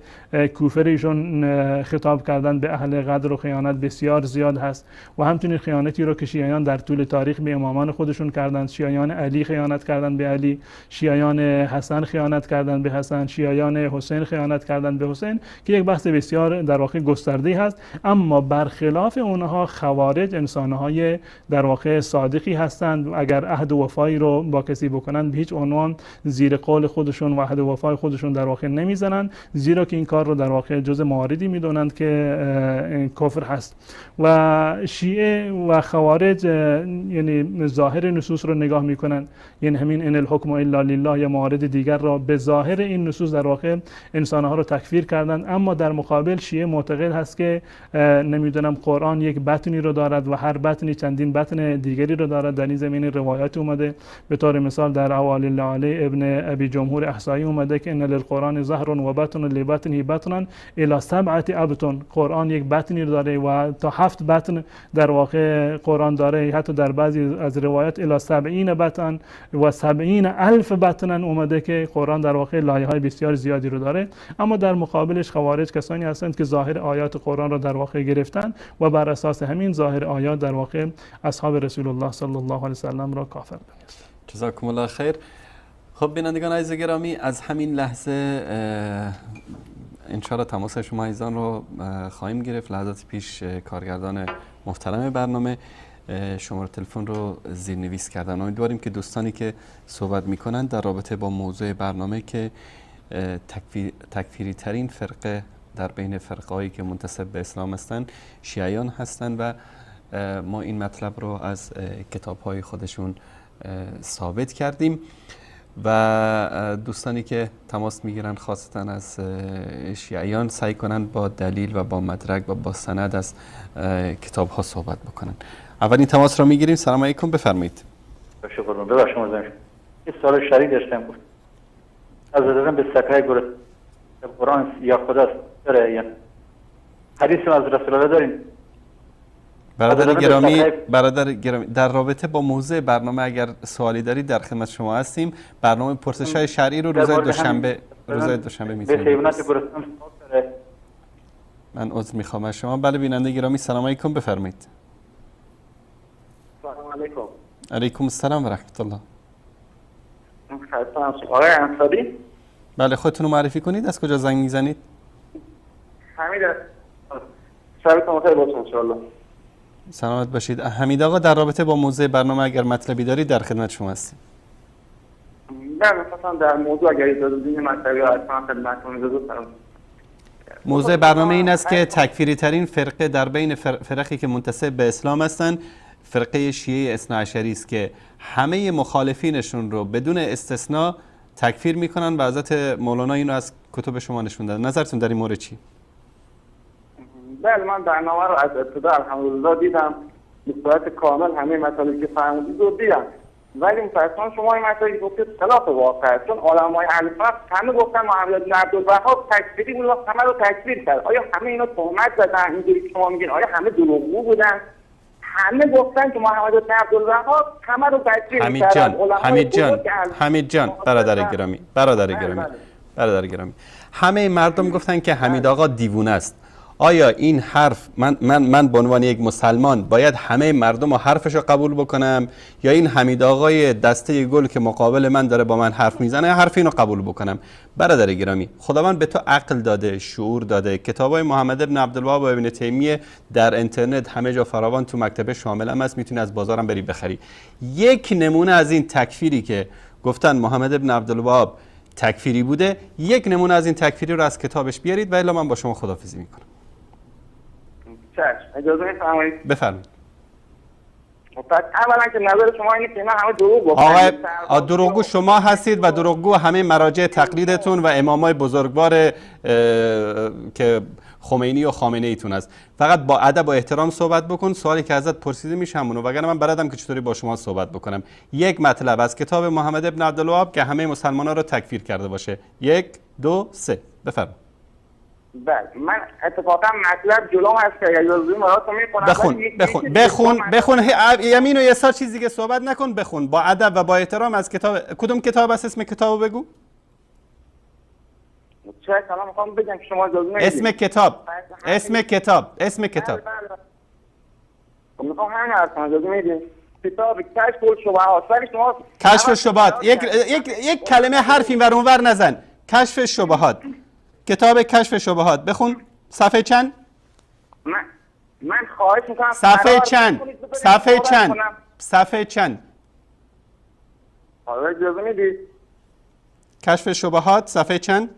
کوفه ایشون خطاب کردن به اهل غدر و خیانت بسیار زیاد هست. و همچنین خیانتی رو که شیعیان در طول تاریخ به امامان خودشون کردند، شیعیان علی خیانت کردند به علی، شیعیان حسن خیانت کردند به حسن، شیعیان حسین خیانت کردند به حسین، که یک بحث بسیار در واقع گسترده هست. اما برخلاف اونها خوارج انسانهای در واقع صادقی هستند و اگر عهد و وفایی رو با کسی بکنند به هیچ عنوان زیر قول خودشون و عهد و وفای خودشون در واقع نمیزنند، زیرا که این کار رو در واقع جز مواردی میدونند که کفر هست. و شیعه و خوارج یعنی ظاهر نصوص رو نگاه میکنند، یعنی همین ان الحکم الا لله یا موارد دیگر را به ظاهر این نصوص در واقع انسانها رو تکفیر کردند. اما در مقابل شیعه معتقد هست که نمیدونم قرآن یک بطنی رو دارد و هر بطنی چندین بطن دیگری رو دارد. در این زمینه روایات اومده، به طور مثال در عوالی العالی ابن ابی جمهور احسایی اومده که ان للقرآن ظهر و بطن لبطنه بطنا الی سبعه ابطن، قرآن یک بطنی رو داره و تا 7 بطن در واقع قرآن داره. حتی در بعضی از روایات الی 70 بطن و 70,000 بطن اومده که قرآن در واقع لایه‌های بسیار زیادی رو داره. اما در مقابلش خوارج کسانی هستند که ظاهر آیات قرآن را در واقع گرفتن و بر اساس همین ظاهر آیات در واقع اصحاب رسول الله صلی الله علیه و سلم را کافر دانستند. جزاکم الله خیر. خب بینندگان عزیز گرامی، از همین لحظه انشاءالله تماس شما عزیزان رو خواهیم گرفت. لحظات پیش کارگردان محترم برنامه شماره تلفن رو زیرنویس کردن. امیدواریم که دوستانی که صحبت میکنن در رابطه با موضوع برنامه که تکفیری ترین فرقه در بین فرقه‌هایی که منتسب به اسلام هستند شیعیان هستند و ما این مطلب رو از کتاب‌های خودشون ثابت کردیم و دوستانی که تماس میگیرن خاصتا از شیعیان سعی کنن با دلیل و با مدرک و با سند از کتاب‌ها صحبت بکنن. اولین تماس رو میگیریم. سلام علیکم، بفرمایید. ببخشید یه سوال شرعی داشتم. از دادن به سکای قرآن یا خدا داره یا حدیث از رسول الله داریم؟ برادر گرامی در رابطه با موضوع برنامه اگر سوالی دارید در خدمت شما هستیم. برنامه پرسش‌های شرعی رو روزهای دوشنبه می‌تونید. من عذر می‌خوام از شما. بله بیننده گرامی، سلام علیکم، بفرمایید. سلام علیکم. علیکم السلام و رحمت الله. آقای انصاری؟ بله، خودتون رو معرفی کنید، از کجا زنگ میزنید؟ حمید. شبتون بخیر باشه انشالله. سلامت باشید. حمید آقا، در رابطه با موضوع برنامه اگر مطلبی دارید در خدمت شما هستیم. بله، مثلا در موضوع اگر اجازه بدین مطلبی حتما خدمتتون اجازه دارم. موضوع برنامه این است که تکفیری ترین فرقه در بین فرقی که منتسب به اسلام هستند فرقه شیعه اثناعشری است که همه مخالفینشون رو بدون استثنا تکفیر میکنن و حضرت مولانا اینو از کتب شما نشون دادن. نظرتون در این مورد چی؟ بله، من برنامه رو از ابتدا الحمدلله دیدم، به صورت کامل همه مطالبی که فرمودید رو دیدم، ولی متأسفانه شما این مطالبی گفتید خلاف واقع، چون علمای اهل سنت همه گفتن محمد بن عبدالوهاب تکفیری بود و همه رو تکفیر کرد. آیا همه اینا تهمت زدن اینجوری که شما میگین؟ آیا همه دروغگو بودن؟ همه گفتن که محمد بن عبدالوهاب همه رو تکفیر کرد. حمید جان، برادر گرامی، همه مردم گفتن که حمید آقا دیوونه است. آیا این حرف من به عنوان یک مسلمان باید همه مردم رو حرفش رو قبول بکنم، یا این حمید آقای دسته گل که مقابل من داره با من حرف میزنه حرف اینو قبول بکنم؟ برادر گرامی، خداوند به تو عقل داده، شعور داده، کتابای محمد ابن عبدالوهاب و ابن تیمیه در اینترنت همه جا فراوان تو مکتبه شامل هم هست، میتونی از بازارم بری بخری. یک نمونه از این تکفیری که گفتن محمد ابن عبدالوهاب تکفیری بوده، یک نمونه از این تکفیری رو از کتابش بیارید و الا من با شما خداحافظی میکنم. اجازه می‌فرمایید؟ بفرمایید. پس اولا که نظر شما اینه که اینا همه دروغ گفتن. آقای دروغگو شما هستید و دروغگو همه مراجع تقلیدتون و امامای بزرگوار که خمینی و خامنه ایتون است. فقط با ادب و احترام صحبت بکن، سوالی که ازت پرسیده میشه همونو، وگرنه من بلدم که چطوری با شما صحبت بکنم. یک مطلب از کتاب محمد ابن عبدالوهاب که همه مسلمان‌ها رو تکفیر کرده باشه. 1 2 3 بفرمایید. بله، من اتفاقا مطلب جلوم هست که اجازه براتون میخونم. بخون بخون بخون، یمین و یسار چیز دیگه صحبت نکن، بخون با ادب و با احترام از کتاب. کدوم کتاب است؟ اسم کتابو بگو. چه کلام میخوام بگم که شما اجازه ندید. اسم کتاب، اسم کتاب، اسم کتاب. میخوام همین حرف اجازه میدید. کتاب کشف الشبهات. ولی شما کشف الشبهات یک کلمه حرف اینور اونور نزن. کشف الشبهات، کتاب کشف شبهات، بخون. صفحه چند؟ من خواهش میکنم صفحه چند؟ صفحه چند؟ صفحه چند؟ حالا اجازه میدید؟ کشف شبهات صفحه چند؟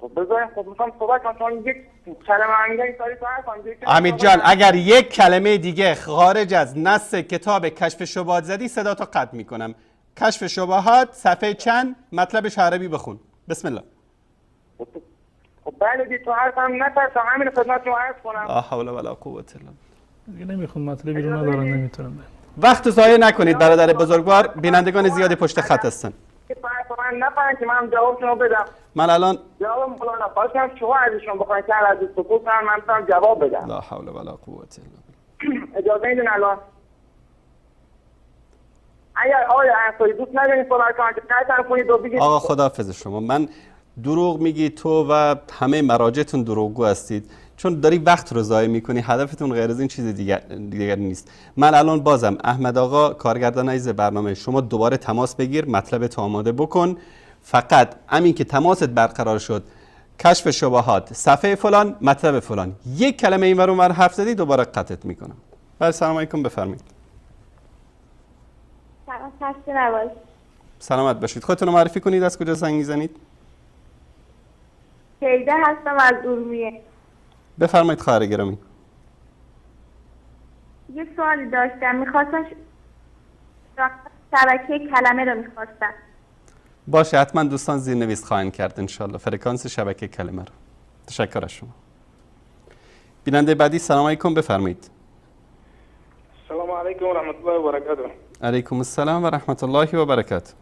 خب بذاریم، خب میخوام صحبت کنم. چون یک کلمه انگاری ساری تو. حمید جان، اگر یک کلمه دیگه خارج از نص کتاب کشف شبهات زدی صدا تو قطع میکنم. کشف شبهات صفحه چند؟ مطلبش عربی بخون. بسم الله. خب بله دی تو حرفم نترسم، همین خدمت شما عرض کنم. لا حول ولا قوة الا بالله. دیگه نمیخوام، مطلبی رو ندارم، نمیتونم. وقت ضایع نکنید برادر بزرگوار، بینندگان زیادی پشت خط هستن. من نفرن که من جواب شما بدم. من الان جواب مولانا خواستم شما ازشون بخواید که از سکوت کنم، من میتونم جواب بدم. لا حول ولا قوة الا بالله. اجازه میدین الان؟ اگر آقای انصاری دوست ندارین صحبت کنم که قطع کنید و بگید آقا خداحافظ شما. من دروغ میگی تو و همه مراجعتون دروغگو هستید، چون داری وقت رو ضایع میکنی، هدفتون غیر از این چیز دیگر نیست. من الان بازم احمد آقا کارگردان عزیز برنامه، شما دوباره تماس بگیر، مطلب تو آماده بکن. فقط همین که تماست برقرار شد، کشف شبهات صفحه فلان مطلب فلان، یک کلمه اینور اونور حرف زدی دوباره قطعت میکنم. بله، سلام علیکم، بفرمایید. سلام، خسته نباشید. سلامت باشید. خودتون رو معرفی کنید، از کجا زنگ میزنید؟ شیده هستم از اورمیه. بفرمایید خواهر گرامی. یه سوالی داشتم، میخواستم شبکه کلمه رو میخواستم. باشه، حتما دوستان زیرنویس خواهند کرد انشالله فرکانس شبکه کلمه رو. تشکر از شما. بیننده بعدی، سلام علیکم، بفرمایید. السلام علیکم و رحمت الله و برکاته. علیکم السلام و رحمت الله و برکاته.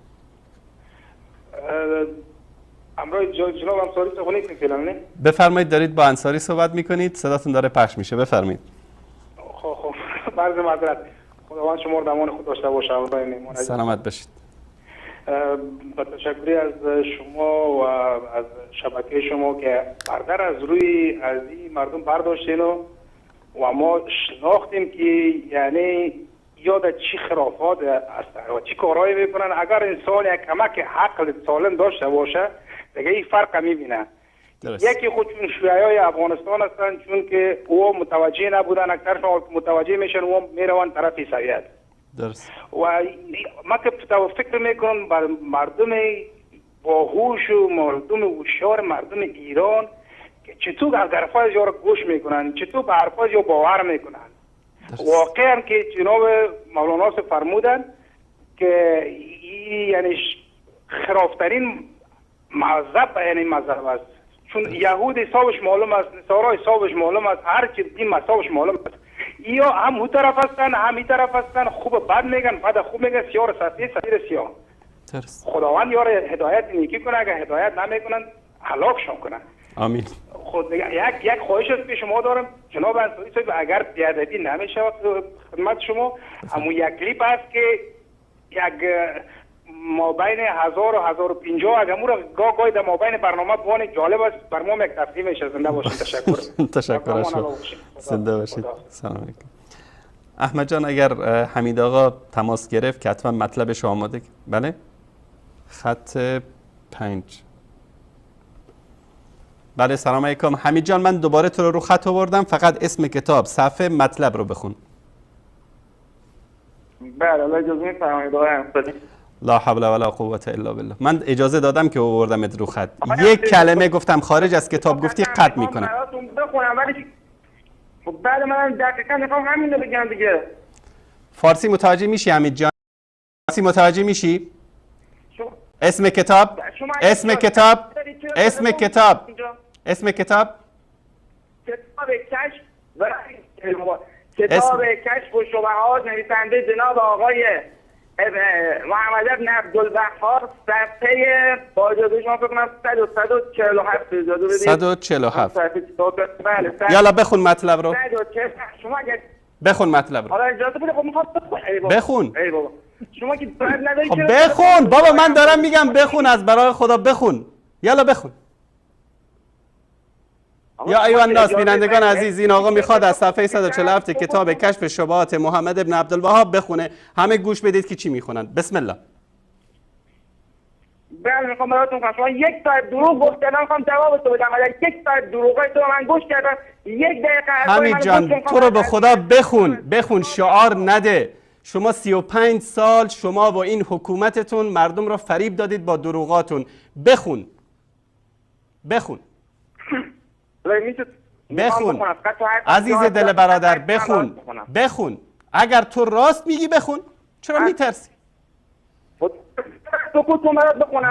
جناب انصاری صحبت می‌کنم. بفرمایید، دارید با انصاری صحبت می‌کنید، صداتون داره پخش میشه، بفرمایید. خب عرض معذرت، خداوند شما رو در امان خود داشته باشه. سلامت باشید. با تشکری از شما و از شبکه شما که پرده از روی از این مردم برداشتین و ما شناختیم که یعنی یاد چی خرافات است و چی کارهایی میکنن. اگر انسان یک کمک عقل سالم داشته باشه دیگه این فرق میبینه. یکی خود چون شیعه افغانستان هستند، چون که او متوجه نبودن، اکثرشان متوجه میشن و میروند طرف عیسویت. درست. و ما که فکر میکنم بر مردم باهوش و مردم هوشیار مردم ایران که چطور از حرفای یا گوش میکنن، چطور به حرفای یا باور میکنن. واقعا که جناب مولانا فرمودن که یعنی خرافترین مذهب یعنی مذهب است، چون یهود حسابش معلوم است، نصارا حسابش معلوم است، هر چی دین حسابش معلوم است. یا هم اون طرف هستن هم این طرف هستن، خوب بد میگن، بد خوب میگن، سیاه سفید، سفید سیاه. خداوند یار هدایت نیکی کنه، اگر هدایت نمیکنن هلاکشون کنن. آمین. خود یک خواهش است که شما دارم جناب انصاری صاحب، اگر بیادبی نمیشه خدمت شما، همون یک کلیپ است که یک مابین 1000 و 1050 اگر مو را گاه گاهی در مابین برنامه بوان جالب است بر ما یک تفریح میشه. زنده باشید. تشکر. تشکر از شما. زنده باشید. سلام علیکم. احمد جان اگر حمید آقا تماس گرفت که حتما مطلبش آماده. بله خط 5. بله سلام علیکم حمید جان، من دوباره تو رو خط آوردم، فقط اسم کتاب، صفحه، مطلب رو بخون. بله الله اجازه می‌فرمایید آقای انصاری؟ لا حول ولا قوت الا بالله. من اجازه دادم که آوردمت رو خط. یک کلمه گفتم خارج از کتاب گفتی قطع میکنم. براتون بخونم ولی خب بله من دقیقاً میخوام همین رو بگم دیگه. فارسی متوجه میشی حمید جان؟ فارسی متوجه میشی؟ اسم کتاب، اسم کتاب، اسم کتاب، اسم کتاب، کتاب کشف و کتاب کشف و شبهات، نویسنده جناب آقای محمد ابن عبدالوهاب، صفحه با اجازه شما فکر کنم 147. اجازه بدید 147. بله یالا بخون مطلب رو. شما اگر بخون مطلب رو. حالا اجازه بده خب میخوام بخون. بخون. ای بابا شما که باید نداری. خب بخون بابا، من دارم میگم بخون، از برای خدا بخون. یالا بخون. یا ایها الناس، بینندگان عزیز، این آقا میخواد از صفحه 147 کتاب کشف شبهات محمد ابن عبدالوهاب بخونه. همه گوش بدید که چی میخونن. بسم الله. بله میخوام براتون بخونم. شما یک ساعت دروغ گفتم، میخوام جواب تو بدم. اگر یک ساعت دروغای تو من گوش کردم، یک دقیقه حمید جان تو رو به خدا بخون، بخون، شعار نده. شما 35 سال شما و این حکومتتون مردم رو فریب دادید با دروغاتون. بخون، بخون، بخون عزیز دل برادر، بخون، بخون. اگر تو راست میگی بخون، چرا میترسی؟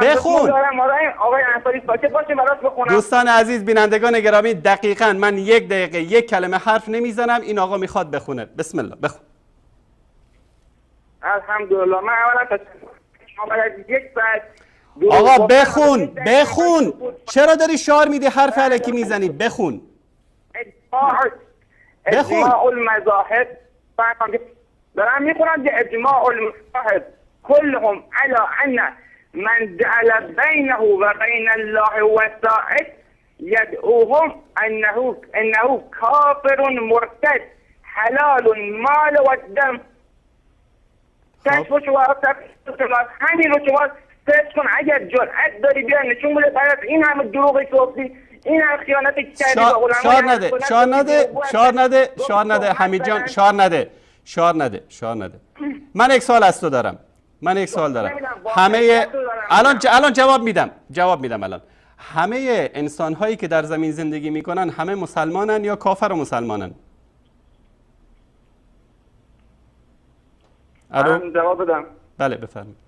بخون. دوستان عزیز، بینندگان گرامی، دقیقاً من یک دقیقه یک کلمه حرف نمیزنم، این آقا میخواد بخونه. بسم الله، بخون. الحمدلله. من اولا یک ساعت آقا بخون، بخون. چرا داری شعار میدی، حرف الکی میزنی؟ بخون، بخون. اجماع المذاهب دارم میخونم که اجماع المذاهب كلهم على ان من جعل بينه وبين الله وسائط يدعوهم انه كافر مرتد حلال المال والدم. همین رو شما سرچ کن، اگر جرأت داری بیا نشون بده بعد این همه دروغی که گفتی، این همه خیانتی که کردی. شعار نده، شعار نده، شعار نده، شعار نده حمید جان، شعار نده، شعار نده، شعار نده. من یک سوال از تو دارم، من یک سوال دارم. همه الان جواب میدم، جواب میدم الان. همه انسان هایی که در زمین زندگی میکنن همه مسلمانن یا کافر و مسلمانن؟ الو جواب بدم؟ بله بفرمایید.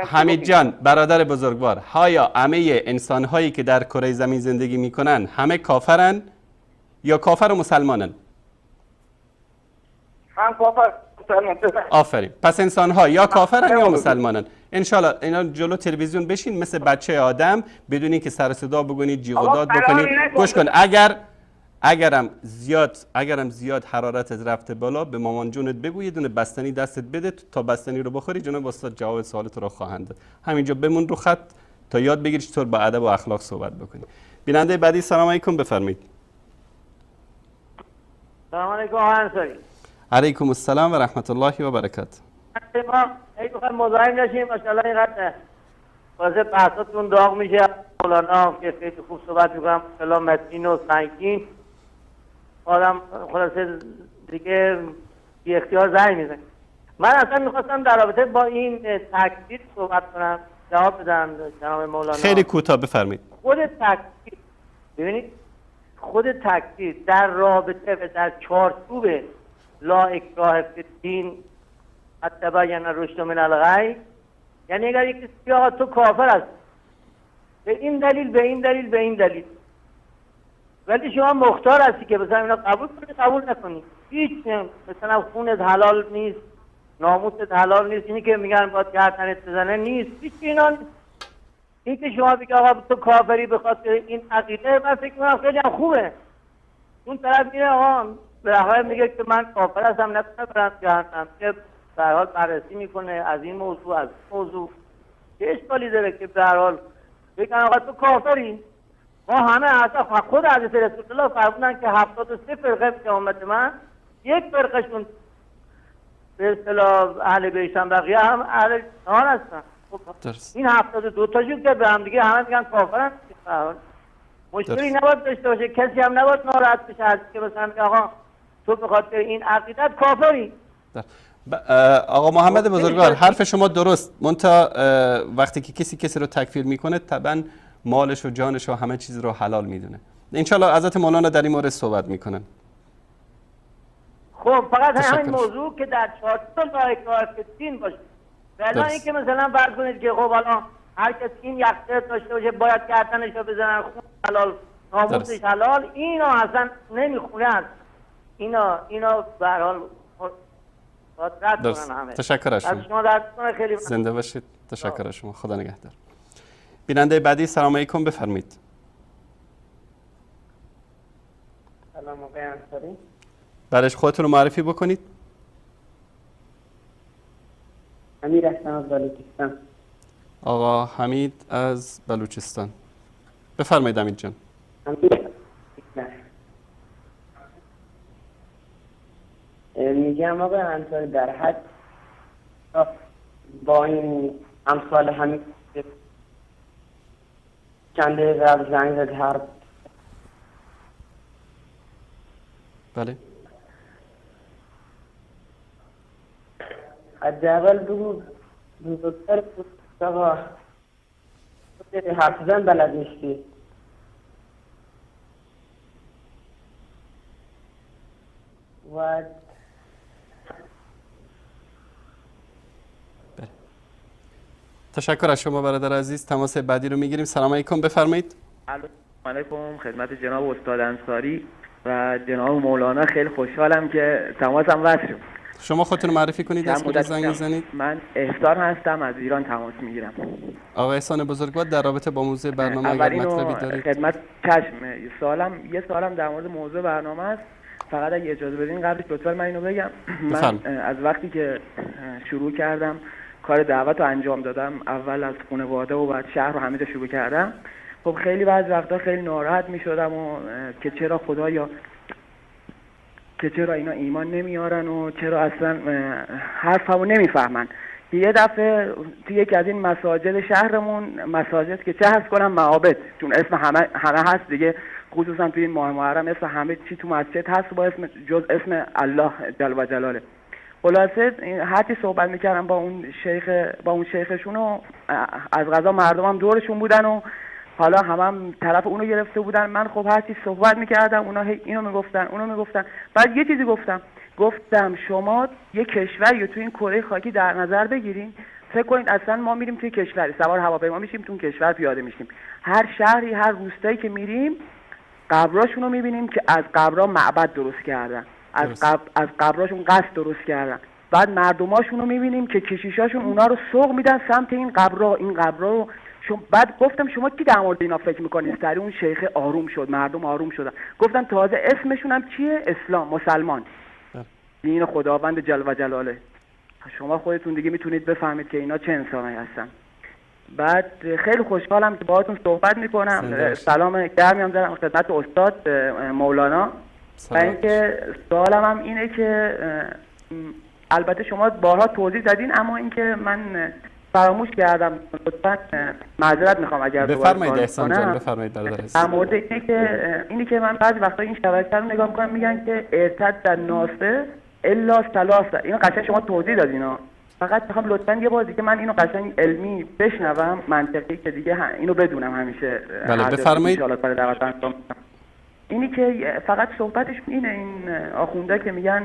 حمید جان برادر بزرگوار، آیا همه انسان هایی که در کره زمین زندگی میکنن همه کافرن یا کافر و مسلمانن؟ هم کافر مسلمان. آفرین. پس انسان ها یا کافرن یا مسلمانن. انشالله اینا جلو تلویزیون بشین مثل بچه آدم، بدون اینکه سر صدا بگونید، جیغ و داد بکنید. گوش کن، اگرم زیاد حرارتت رفته بالا، به مامان جونت بگو یه دونه بستنی دستت بده تا بستنی رو بخوری، جناب استاد جواب سوالت رو خواهند داد. همینجا بمون رو خط تا یاد بگیری چطور با ادب و اخلاق صحبت بکنی. بیننده بعدی، سلام علیکم، بفرمایید. سلام علیکم آقای انصاری. علیکم السلام و رحمت الله و برکاته. ما ای بخوایم مزاحم نشیم، ماشاءالله اینقدر واسه بحثاتون داغ میشه. مولانا که خیلی خوب صحبت میکنم، ماشاءالله متین و سنگین، آدم خلاصه دیگه بی اختیار زنگ میزنه. من اصلا میخواستم در رابطه با این تکفیر صحبت کنم، جواب بدم جناب مولانا. خیلی کوتاه بفرمایید. خود تکفیر، ببینید خود تکفیر در رابطه و در چارچوب لا اکراه فی الدین حتی تبین الرشد من الغی، یعنی اگر یکی آقا تو کافر هست به این دلیل به این دلیل به این دلیل، ولی شما مختار هستی که مثلا اینا قبول کنی قبول نکنی، هیچ مثلا خونت حلال نیست، ناموست حلال نیست، اینی که میگن باید گردنت بزنه نیست، هیچ اینا نیست. این که شما بگی آقا تو کافری به خاطر این عقیده، من فکر میکنم خیلی هم خوبه. اون طرف میره آقا به میگه که من کافر هستم نتونم برم جهنم، که به هر حال بررسی میکنه از این موضوع از این موضوع، چه اشکالی داره که به هر حال بگن آقا تو کافری؟ ما همه اصلا خود حضرت رسول الله فرمودن که 73 فرقه که امت من، یک فرقهشون به اصطلاح اهل بیتن، بقیه هم اهل نار هستن. این 72 تاشون که به هم دیگه همه میگن کافرن، مشکلی نباید داشته باشه، کسی هم نباید ناراحت بشه از که مثلا آقا تو به خاطر این عقیدت کافری. آقا محمد بزرگوار، حرف شما درست، منتها وقتی که کسی کسی رو تکفیر میکنه طبعا مالش و جانش و همه چیز رو حلال میدونه. انشالله حضرت مولانا در این مورد صحبت میکنن. خب فقط همین موضوع که در چارچوب لا اکراه فی الدین باشه. ولی اینکه مثلا فرض کنید که خب الان هر کس این یخته داشته باشه باید گردنش رو بزنن، خون حلال، ناموسش حلال، اینا اصلا نمیخونه. اینا به هر حال درست. تشکر از شما. خیلی زنده باشید. تشکر از شما، خدا نگهدار. بیننده بعدی، سلام علیکم، بفرمایید. سلام آقای انصاری. برش خودتون رو معرفی بکنید. امیر هستم از بلوچستان. آقا حمید از بلوچستان، بفرمایید امیر جان. میگم آقای انصاری در حد با این امثال همین چند دقیقه قبل زنگ زد هر بله، حداقل بگو بزرگتر آقا حرف زن بلد نیستی. و تشکر از شما برادر عزیز. تماس بعدی رو میگیریم. سلام علیکم، بفرمایید. سلام علیکم خدمت جناب استاد انصاری و جناب مولانا. خیلی خوشحالم که تماسم وصل شد. شما خودتون رو معرفی کنید، از کجا زنگ میزنید؟ من احسان هستم، از ایران تماس میگیرم. آقا احسان بزرگوار، در رابطه با موضوع برنامه اگر مطلبی دارید. خدمت چشم. یه سوالم در مورد موضوع برنامه است. فقط اگه اجازه بدین قبلش لطفاً من اینو بگم. من از وقتی که شروع کردم کار دعوت رو انجام دادم، اول از خانواده و بعد شهر رو همه جا شروع کردم، خب خیلی بعض وقتا خیلی ناراحت می‌شدم و که چرا خدایا، که چرا اینا ایمان نمیارن و چرا اصلا حرفمو نمیفهمن. یه دفعه تو یکی از این مساجد شهرمون، مساجد که چه هست کنم معابد، چون اسم همه هست دیگه، خصوصا توی این ماه محرم اسم همه چی تو مسجد هست با اسم جز اسم الله جل و جلاله. خلاصه هرچی صحبت میکردم با اون شیخشون و از قضا مردم هم دورشون بودن و حالا هم طرف اونو گرفته بودن. من خب هرچی صحبت میکردم اونا هی اینو میگفتن اونو میگفتن. بعد یه چیزی گفتم شما یه کشوری رو تو این کره خاکی در نظر بگیرین، فکر کنید اصلا ما میریم توی کشوری، سوار هواپیما میشیم تو اون کشور پیاده میشیم، هر شهری هر روستایی که میریم قبراشون رو میبینیم که از قبرا معبد درست کردن، از قبراشون قصر درست کردن. بعد مردماشون رو میبینیم که کشیشاشون اونا رو سوق میدن سمت این قبرا، این قبرا رو. بعد گفتم شما کی در مورد اینا فکر میکنید؟ سری اون شیخ آروم شد، مردم آروم شدن. گفتم تازه اسمشون هم چیه؟ اسلام، مسلمان، دین خداوند جل و جلاله. شما خودتون دیگه میتونید بفهمید که اینا چه انسانایی هستن. بعد خیلی خوشحالم که باهاتون صحبت میکنم. سلام گرمی هم دارم خدمت استاد مولانا. و اینکه سوالم هم اینه که البته شما بارها توضیح دادین، اما اینکه من فراموش کردم، لطفاً معذرت میخوام اگر بفرمایید احسان جان، بفرمایید برادر. در مورد اینه که من بعضی وقتا این شبکه رو نگاه میکنم، میگن که ارتد در ناسه الا ثلاثه. اینو قشنگ شما توضیح دادین ها. فقط میخوام لطفاً یه بار دیگه من اینو قشنگ علمی بشنوم، منطقی، که دیگه اینو بدونم همیشه. بله بفرمایید. اینی که فقط صحبتش اینه، این آخونده که میگن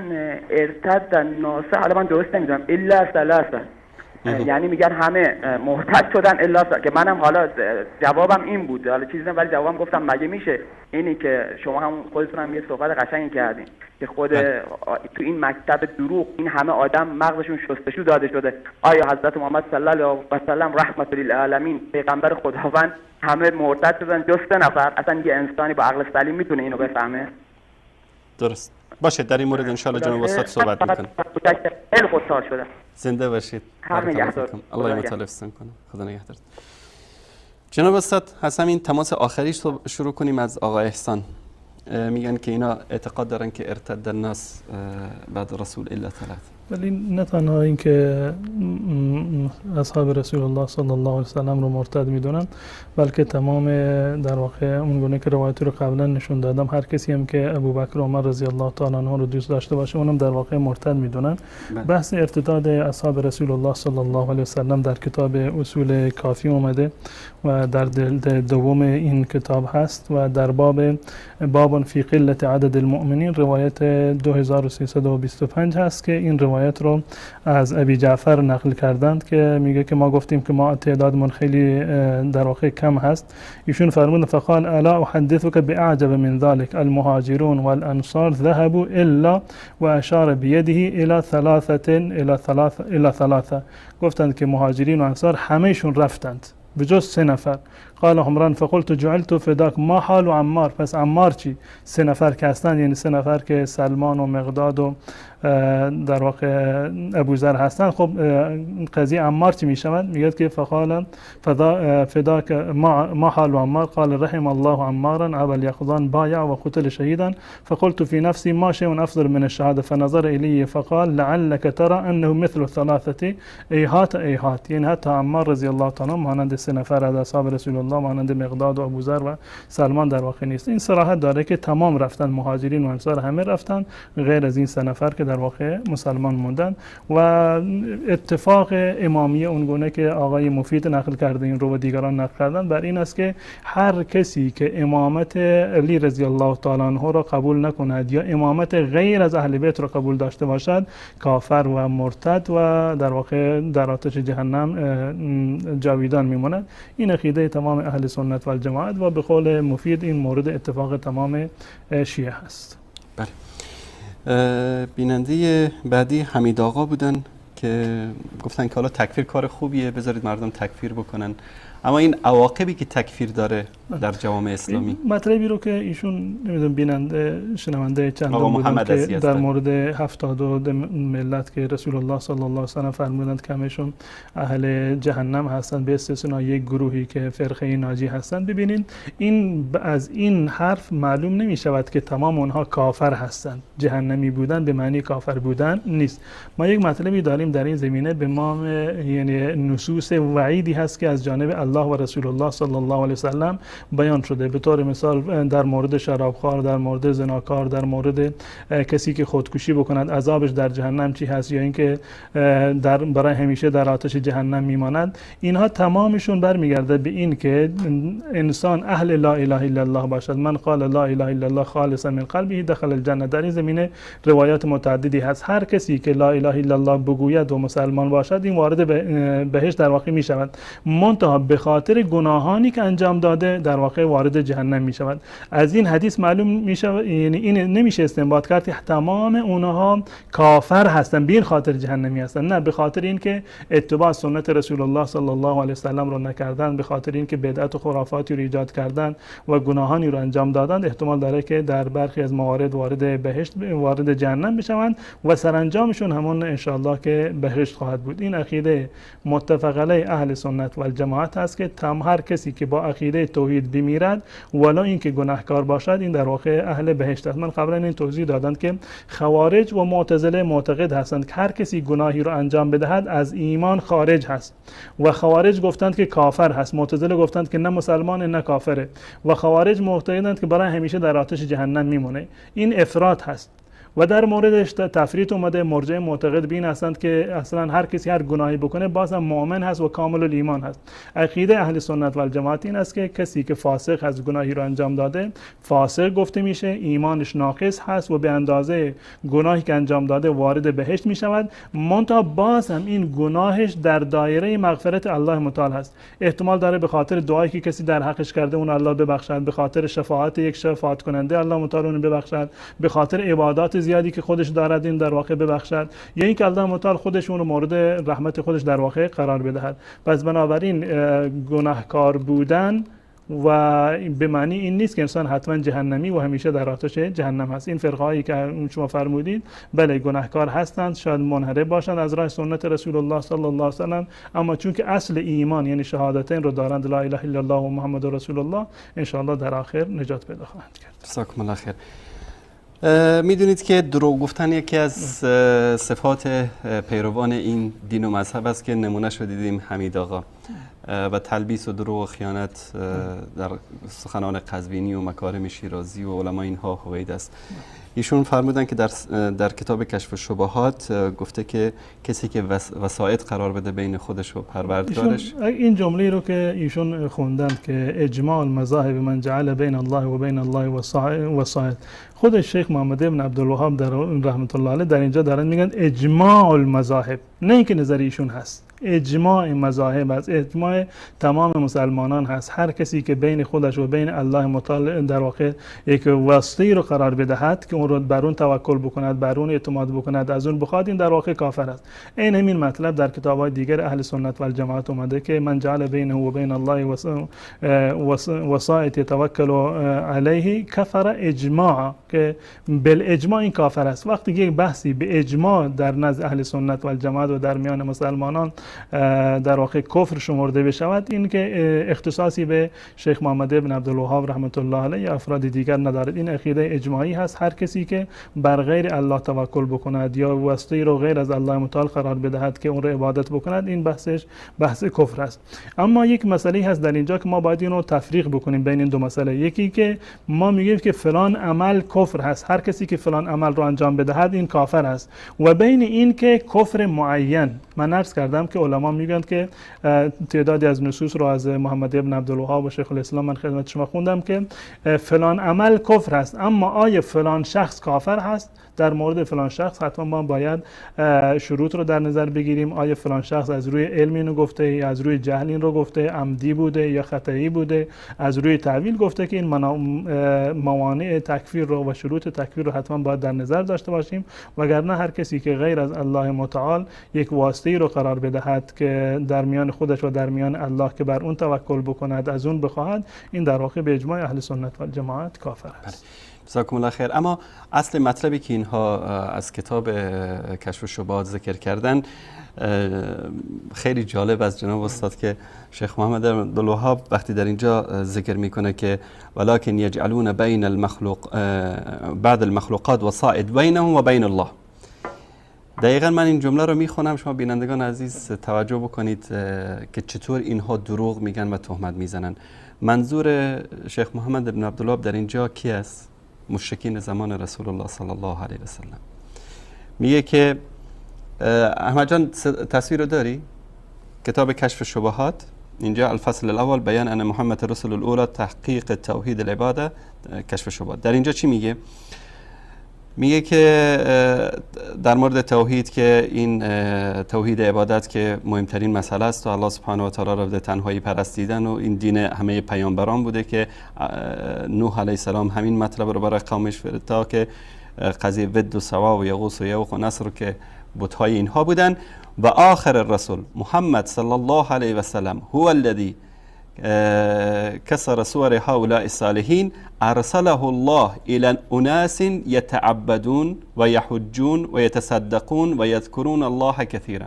ارتد در ناسه، حالا من درست نمیدونم، الا ثلاثه، یعنی میگن همه مرتد شدن الا، که منم حالا جوابم این بود، حالا چیزی نه، ولی جوابم گفتم مگه میشه. اینی که شما هم خودتون هم یه صحبت قشنگی کردین که خود تو این مکتب دروغ این همه آدم مغزشون شستشو داده شده. آیا حضرت محمد صلی الله علیه و سلم رحمت للعالمین پیغمبر خداوند همه مرتد شدن جز 3 نفر؟ اصلا یه انسانی با عقل سلیم میتونه اینو بفهمه؟ درست باشه، در این مورد ان شاء الله جناب استاد صحبت میکنه. خیلی خوشحال شدم. زنده باشید. الله متعال حفظتون کنه. خدا نگهدار. جناب استاد حسن، این تماس آخریش رو شروع کنیم از آقا احسان. میگن که اینا اعتقاد دارن که ارتد الناس بعد رسول الا ثلاث. ولی نه تنها اینکه اصحاب رسول الله صلی الله علیه و سلم رو مرتد میدونن، بلکه تمام در واقع اون گونه که روایت رو قبلا نشون دادم، هر کسی هم که ابوبکر و عمر رضی الله تعالی عنه رو دوست داشته باشه اونم در واقع مرتد میدونن. بحث ارتداد اصحاب رسول الله صلی الله علیه و سلم در کتاب اصول کافی اومده و در دوم این کتاب هست و در باب فی قلت عدد المؤمنین روایت 2325 هست که این روایت رو از ابی جعفر نقل کردند که میگه که ما گفتیم که ما تعدادمون خیلی در واقع کم هست. ایشون فرمودن فقال الا احدثك باعجب من ذلك المهاجرون والانصار ذهبوا الا واشار بيده الى ثلاثه الى ثلاثه الى ثلاثه. گفتند که مهاجرین و انصار همهشون رفتند به جز 3 نفر. قال عمران فقلت جعلت فداك ما حال عمار. پس عمار چی؟ 3 نفر که هستند، یعنی 3 نفر که سلمان و مقداد و در واقع ابوذر هستند. خب قضیه عمار چی میشود؟ میگه که فقال فداك ما حال عمار قال رحم الله عمارا ابا اليقظان بايع وقتل شهيدا فقلت في نفسي ما شيء افضل من الشهاده فنظر الي فقال لعلك ترى انه مثل الثلاثه ایهات ایهات. یعنی حتی عمار رضی الله تعالی مانند 3 نفر از اصحاب رسول الله مانند مقداد و ابوذر و سلمان در واقع نیست. این صراحت داره که تمام رفتن، مهاجرین و انصار همه رفتن غیر از این 3 نفر که در واقع مسلمان موندن. و اتفاق امامیه اونگونه که آقای مفید نقل کرده این رو و دیگران نقل کردن بر این است که هر کسی که امامت علی رضی الله تعالی عنه را قبول نکند یا امامت غیر از اهل بیت را قبول داشته باشد کافر و مرتد و در واقع در آتش جهنم جاویدان میماند. این عقیده تمام اهل سنت و الجماعت و به قول مفید این مورد اتفاق تمام شیعه هست. بله. بیننده بعدی حمید آقا بودن که گفتن که حالا تکفیر کار خوبیه، بذارید مردم تکفیر بکنن، اما این عواقبی که تکفیر داره در جوامع اسلامی. مطلبی رو که ایشون نمیدونم بیننده شنونده چندم بودن که در مورد 72 ملت که رسول الله صلی الله علیه و سلم فرمودند که همشون اهل جهنم هستند به استثنای یک گروهی که فرقه ناجی هستند. ببینید این از این حرف معلوم نمی شود که تمام اونها کافر هستند. جهنمی بودن به معنی کافر بودن نیست. ما یک مطلبی داریم در این زمینه به ما، یعنی نصوص وعیدی هست که از جانب الله و رسول الله صلی الله علیه و سلم بیان شده. به طور مثال در مورد شرابخوار، در مورد زناکار، در مورد کسی که خودکشی بکند عذابش در جهنم چی هست، یا اینکه برای همیشه در آتش جهنم میماند. اینها تمامشون برمیگرده به این که انسان اهل لا اله الا الله باشد. من قال لا اله الا الله خالصا من قلبه دخل الجنه. در این زمینه روایات متعددی هست. هر کسی که لا اله الا الله بگوید و مسلمان باشد این وارد بهشت در واقع می شود. منتها به خاطر گناهانی که انجام داده در واقع وارد جهنم می شود. از این حدیث معلوم می شود، یعنی این نمیشه استنباط کرد که تمام اونها کافر هستن به این خاطر جهنمی هستن، نه، به خاطر اینکه اتباع سنت رسول الله صلی الله علیه و سلم رو نکردن، به خاطر اینکه بدعت و خرافاتی رو ایجاد کردن و گناهانی رو انجام دادن، احتمال داره که در برخی از موارد وارد بهشت، وارد جهنم بشوند و سرانجامشون همون انشاءالله که بهشت خواهد بود. این عقیده متفق علیه اهل سنت و الجماعت است که هر کسی که با عقیده توحید بمیرد ولا اینکه گناهکار باشد، این در واقع اهل بهشت است. من قبلا این توضیح دادم که خوارج و معتزله معتقد هستند که هر کسی گناهی رو انجام بدهد از ایمان خارج هست و خوارج گفتند که کافر هست، معتزله گفتند که نه مسلمان نه کافره و خوارج معتقدند که برای همیشه در آتش جهنم میمونه. این افراط هست و در موردش تفریط اومده. مرجع معتقد به این هستند که اصلا هر کسی هر گناهی بکنه باز هم مؤمن هست و کامل الایمان هست. عقیده اهل سنت و الجماعت این است که کسی که فاسق هست، گناهی رو انجام داده، فاسق گفته میشه، ایمانش ناقص هست و به اندازه گناهی که انجام داده وارد بهشت میشود، منتها باز هم این گناهش در دایره مغفرت الله متعال هست. احتمال داره به خاطر دعایی که کسی در حقش کرده اون الله ببخشد، به خاطر شفاعت یک شفاعت کننده الله متعال اون ببخشد، به خاطر عبادات زیادی که خودش دارد این در واقع ببخشد، یا اینکه الله متعال خودش اون رو مورد رحمت خودش در واقع قرار بدهد. پس بنابراین گناهکار بودن و به معنی این نیست که انسان حتما جهنمی و همیشه در آتش جهنم هست. این فرقه هایی که شما فرمودید بله گناهکار هستند، شاید منحرف باشند از راه سنت رسول الله صلی الله علیه و سلم، اما چون که اصل ایمان یعنی شهادتین رو دارند، لا اله الا الله و محمد رسول الله، ان شاء الله در آخر نجات پیدا خواهند کرد. جزاکم الله خیر. میدونید که دروغ گفتن یکی از صفات پیروان این دین و مذهب است که نمونه‌اش رو دیدیم حمید آقا، و تلبیس و دروغ و خیانت در سخنان قزوینی و مکارم شیرازی و علمای اینها هوید است. ایشون فرمودن که در کتاب کشف الشبهات گفته که کسی که وسائط قرار بده بین خودش و پروردگارش، این جمله رو که ایشون خوندند که اجماع المذاهب من جعل بین الله و بین الله وسائط، خود شیخ محمد بن عبدالوهاب در رحمت الله علیه در اینجا دارن میگن اجماع المذاهب، نه اینکه نظر ایشون هست، اجماع مذاهب است، اجماع تمام مسلمانان هست. هر کسی که بین خودش و بین الله متعال در واقع یک واسطه رو قرار بدهد که اون رو بر اون توکل بکند، بر اون اعتماد بکند، از اون بخواد، این در واقع کافر است. این همین مطلب در کتاب‌های دیگر اهل سنت و الجماعت اومده که من جعل بینه و بین الله وسائط یتوکل علیه کفر اجماع، که بالاجماع این کافر است. وقتی یک بحثی به اجماع در نزد اهل سنت و الجماعت و در میان مسلمانان در واقع کفر شمرده بشود، این که اختصاصی به شیخ محمد بن عبدالوهاب رحمت الله علیه یا افراد دیگر ندارد. این عقیده اجماعی هست. هر کسی که بر غیر الله توکل بکند یا واسطه رو غیر از الله متعال قرار بدهد که اون رو عبادت بکند، این بحثش بحث کفر است. اما یک مسئله هست در اینجا که ما باید اینو تفریق بکنیم بین این دو مسئله. یکی که ما میگیم که فلان عمل کفر هست، هر کسی که فلان عمل رو انجام بدهد این کافر است، و بین این که کفر معین. من عرض کردم که علما میگن که تعدادی از نصوص رو از محمد ابن عبدالوهاب و شیخ الاسلام من خدمت شما خوندم که فلان عمل کفر است، اما آیا فلان شخص کافر هست؟ در مورد فلان شخص حتما ما باید شروط رو در نظر بگیریم. آیا فلان شخص از روی علم اینو گفته یا از روی جهل این رو گفته، عمدی بوده یا خطایی بوده، از روی تعویل گفته، که این موانع تکفیر رو و شروط تکفیر رو حتما باید در نظر داشته باشیم. وگرنه هر کسی که غیر از الله متعال یک واسطه‌ای رو قرار بدهد که در میان خودش و در میان الله که بر اون توکل بکند، از اون بخواهد، این در واقع به اجماع اهل سنت و جماعت کافر است. جزاکم الله خیر. اما اصل مطلبی که اینها از کتاب کشف الشبهات ذکر کردن خیلی جالب از جناب استاد که شیخ محمد عبدالوهاب وقتی در اینجا ذکر میکنه که ولکن یجعلون بین المخلوق بعد المخلوقات وسائط بینهم و بین الله. دقیقا من این جمله رو میخونم، شما بینندگان عزیز توجه بکنید که چطور اینها دروغ میگن و تهمت میزنن. منظور شیخ محمد بن عبدالوهاب در اینجا کی است؟ مشرکین زمان رسول الله صلی الله علیه و سلم. میگه که احمد جان تصویر رو داری؟ کتاب کشف الشبهات اینجا الفصل الاول بیان ان محمد رسول الاولى تحقیق توحید العباده کشف الشبهات. در اینجا چی میگه؟ میگه که در مورد توحید که این توحید عبادت که مهمترین مسئله است و الله سبحانه و تعالی را به تنهایی پرستیدن و این دین همه پیامبران بوده که نوح علیه السلام همین مطلب رو برای قومش فرستاد که قضیه ود و سوا و یغوث و یعوق و نصر رو که بت‌های اینها بودن. و آخر الرسول محمد صلی الله علیه و سلم هو الذی كسر صور هؤلاء الصالحين أرسله الله إلى أناس يتعبدون ويحجون ويتصدقون ويذكرون الله كثيرا.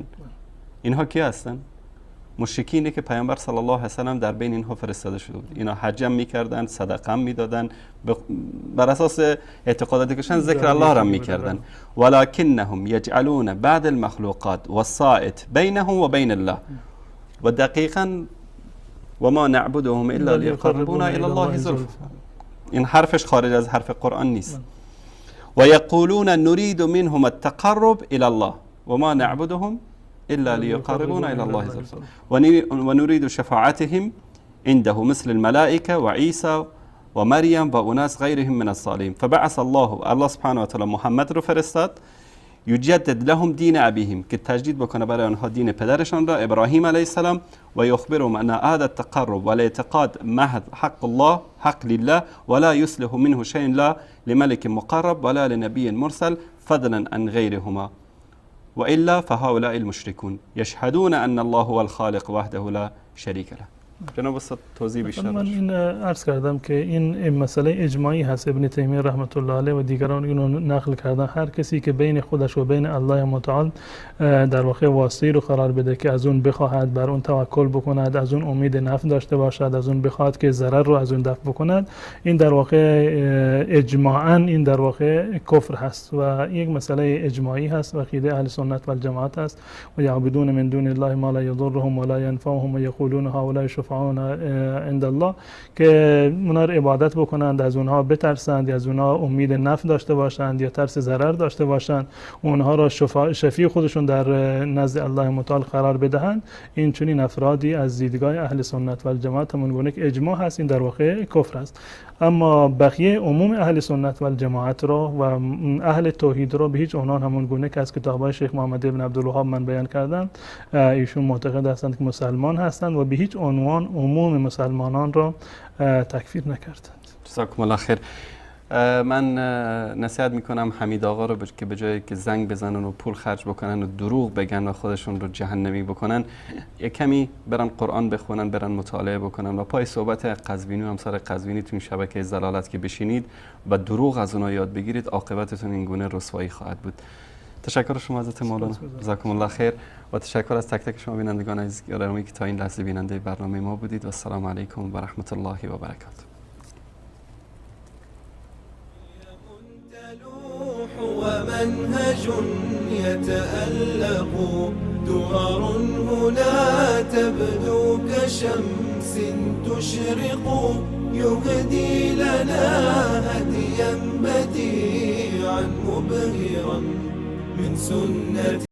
اینها کی هستن؟ مشرکینی که پیامبر صلی الله علیه و سلم در بین اینها فرستاده شده بود. اینا حج هم میکردن، صدقه هم میدادن، بر اساس اعتقاداتی که ذکر الله را میکردن. ولکنهم یجعلون بعض المخلوقات وسائط بینهم و بین الله. و دقیقاً و ما نعبدهم الا لیقربونا الی الله زلفا. این حرفش خارج از حرف قرآن نیست. و یقولون نريد منهم التقرب الى الله و ما نعبدهم الا لیقربونا الى الله زلفا و نريد شفاعتهم عنده مثل الملائكة وعيسى ومريم وأناس غيرهم من الصالحين. فبعث الله سبحانه وتعالى محمد رو فرستاد یجدد لهم دین ابیهم که تجدید بکنه برای آنها دین پدرشان را ابراهیم علیه السلام و یخبرهم ان هذا التقرب والاعتقاد محض حق الله حق لله ولا يصلح منه شيء لا لملك مقرب ولا لنبي مرسل فضلا عن غيرهما والا فهؤلاء المشركون يشهدون ان الله هو الخالق وحده لا شريك له. جناب استاد توضیح بیشتر. من این عرض کردم که این مسئله اجماعی هست. ابن تیمیه رحمت الله علیه و دیگران اینو نقل کردن. هر کسی که بین خودش و بین الله متعال در واقع واسطه‌ای رو قرار بده که از اون بخواهد، بر اون توکل بکند، از اون امید نفع داشته باشد، از اون بخواهد که ضرر رو از اون دفع بکند، این در واقع اجماعاً این در واقع کفر هست و یک مسئله اجماعی هست و عقیده اهل سنت و الجماعت است. و یعبدون من دون الله ما لا یضرهم ولا ينفعهم و یقولون هؤلاء شفعاؤنا عند الله، که اونا رو عبادت بکنند، از اونها بترسند، از اونها امید نفع داشته باشند یا ترس ضرر داشته باشند، اونها را شفیع خودشون در نزد الله متعال قرار بدهند. این چنین افرادی از دیدگاه اهل سنت و الجماعت همون گونه که اجماع هست، این در واقع کفر است. اما بقیه عموم اهل سنت و الجماعت را و اهل توحید را به هیچ عنوان همون گونه که از کتاب‌های شیخ محمد ابن عبدالوهاب من بیان کردم، ایشون معتقد هستند که مسلمان هستند و به هیچ عنوان عموم مسلمانان را تکفیر نکردند. جزاکم الله خیر. من نصیحت میکنم حمید آقا رو که به جای که زنگ بزنن و پول خرج بکنن و دروغ بگن و خودشون رو جهنمی بکنن، یه کمی برن قرآن بخونن، برن مطالعه بکنن و پای صحبت قزوینی و همسر قزوینی تو این شبکه ضلالت که بشینید و دروغ از اونها یاد بگیرید، عاقبتتون این گونه رسوایی خواهد بود. تشکر شما حضرت مولانا، جزاکم الله خیر، و تشکر از تک تک شما بینندگان عزیز گرامی که تا این لحظه بیننده برنامه ما بودید. و السلام علیکم و رحمت الله و برکاته. ومنهج يتألق درر هنا تبدو كشمس تشرق يهدي لنا هديا بديعا مبهرا من سنة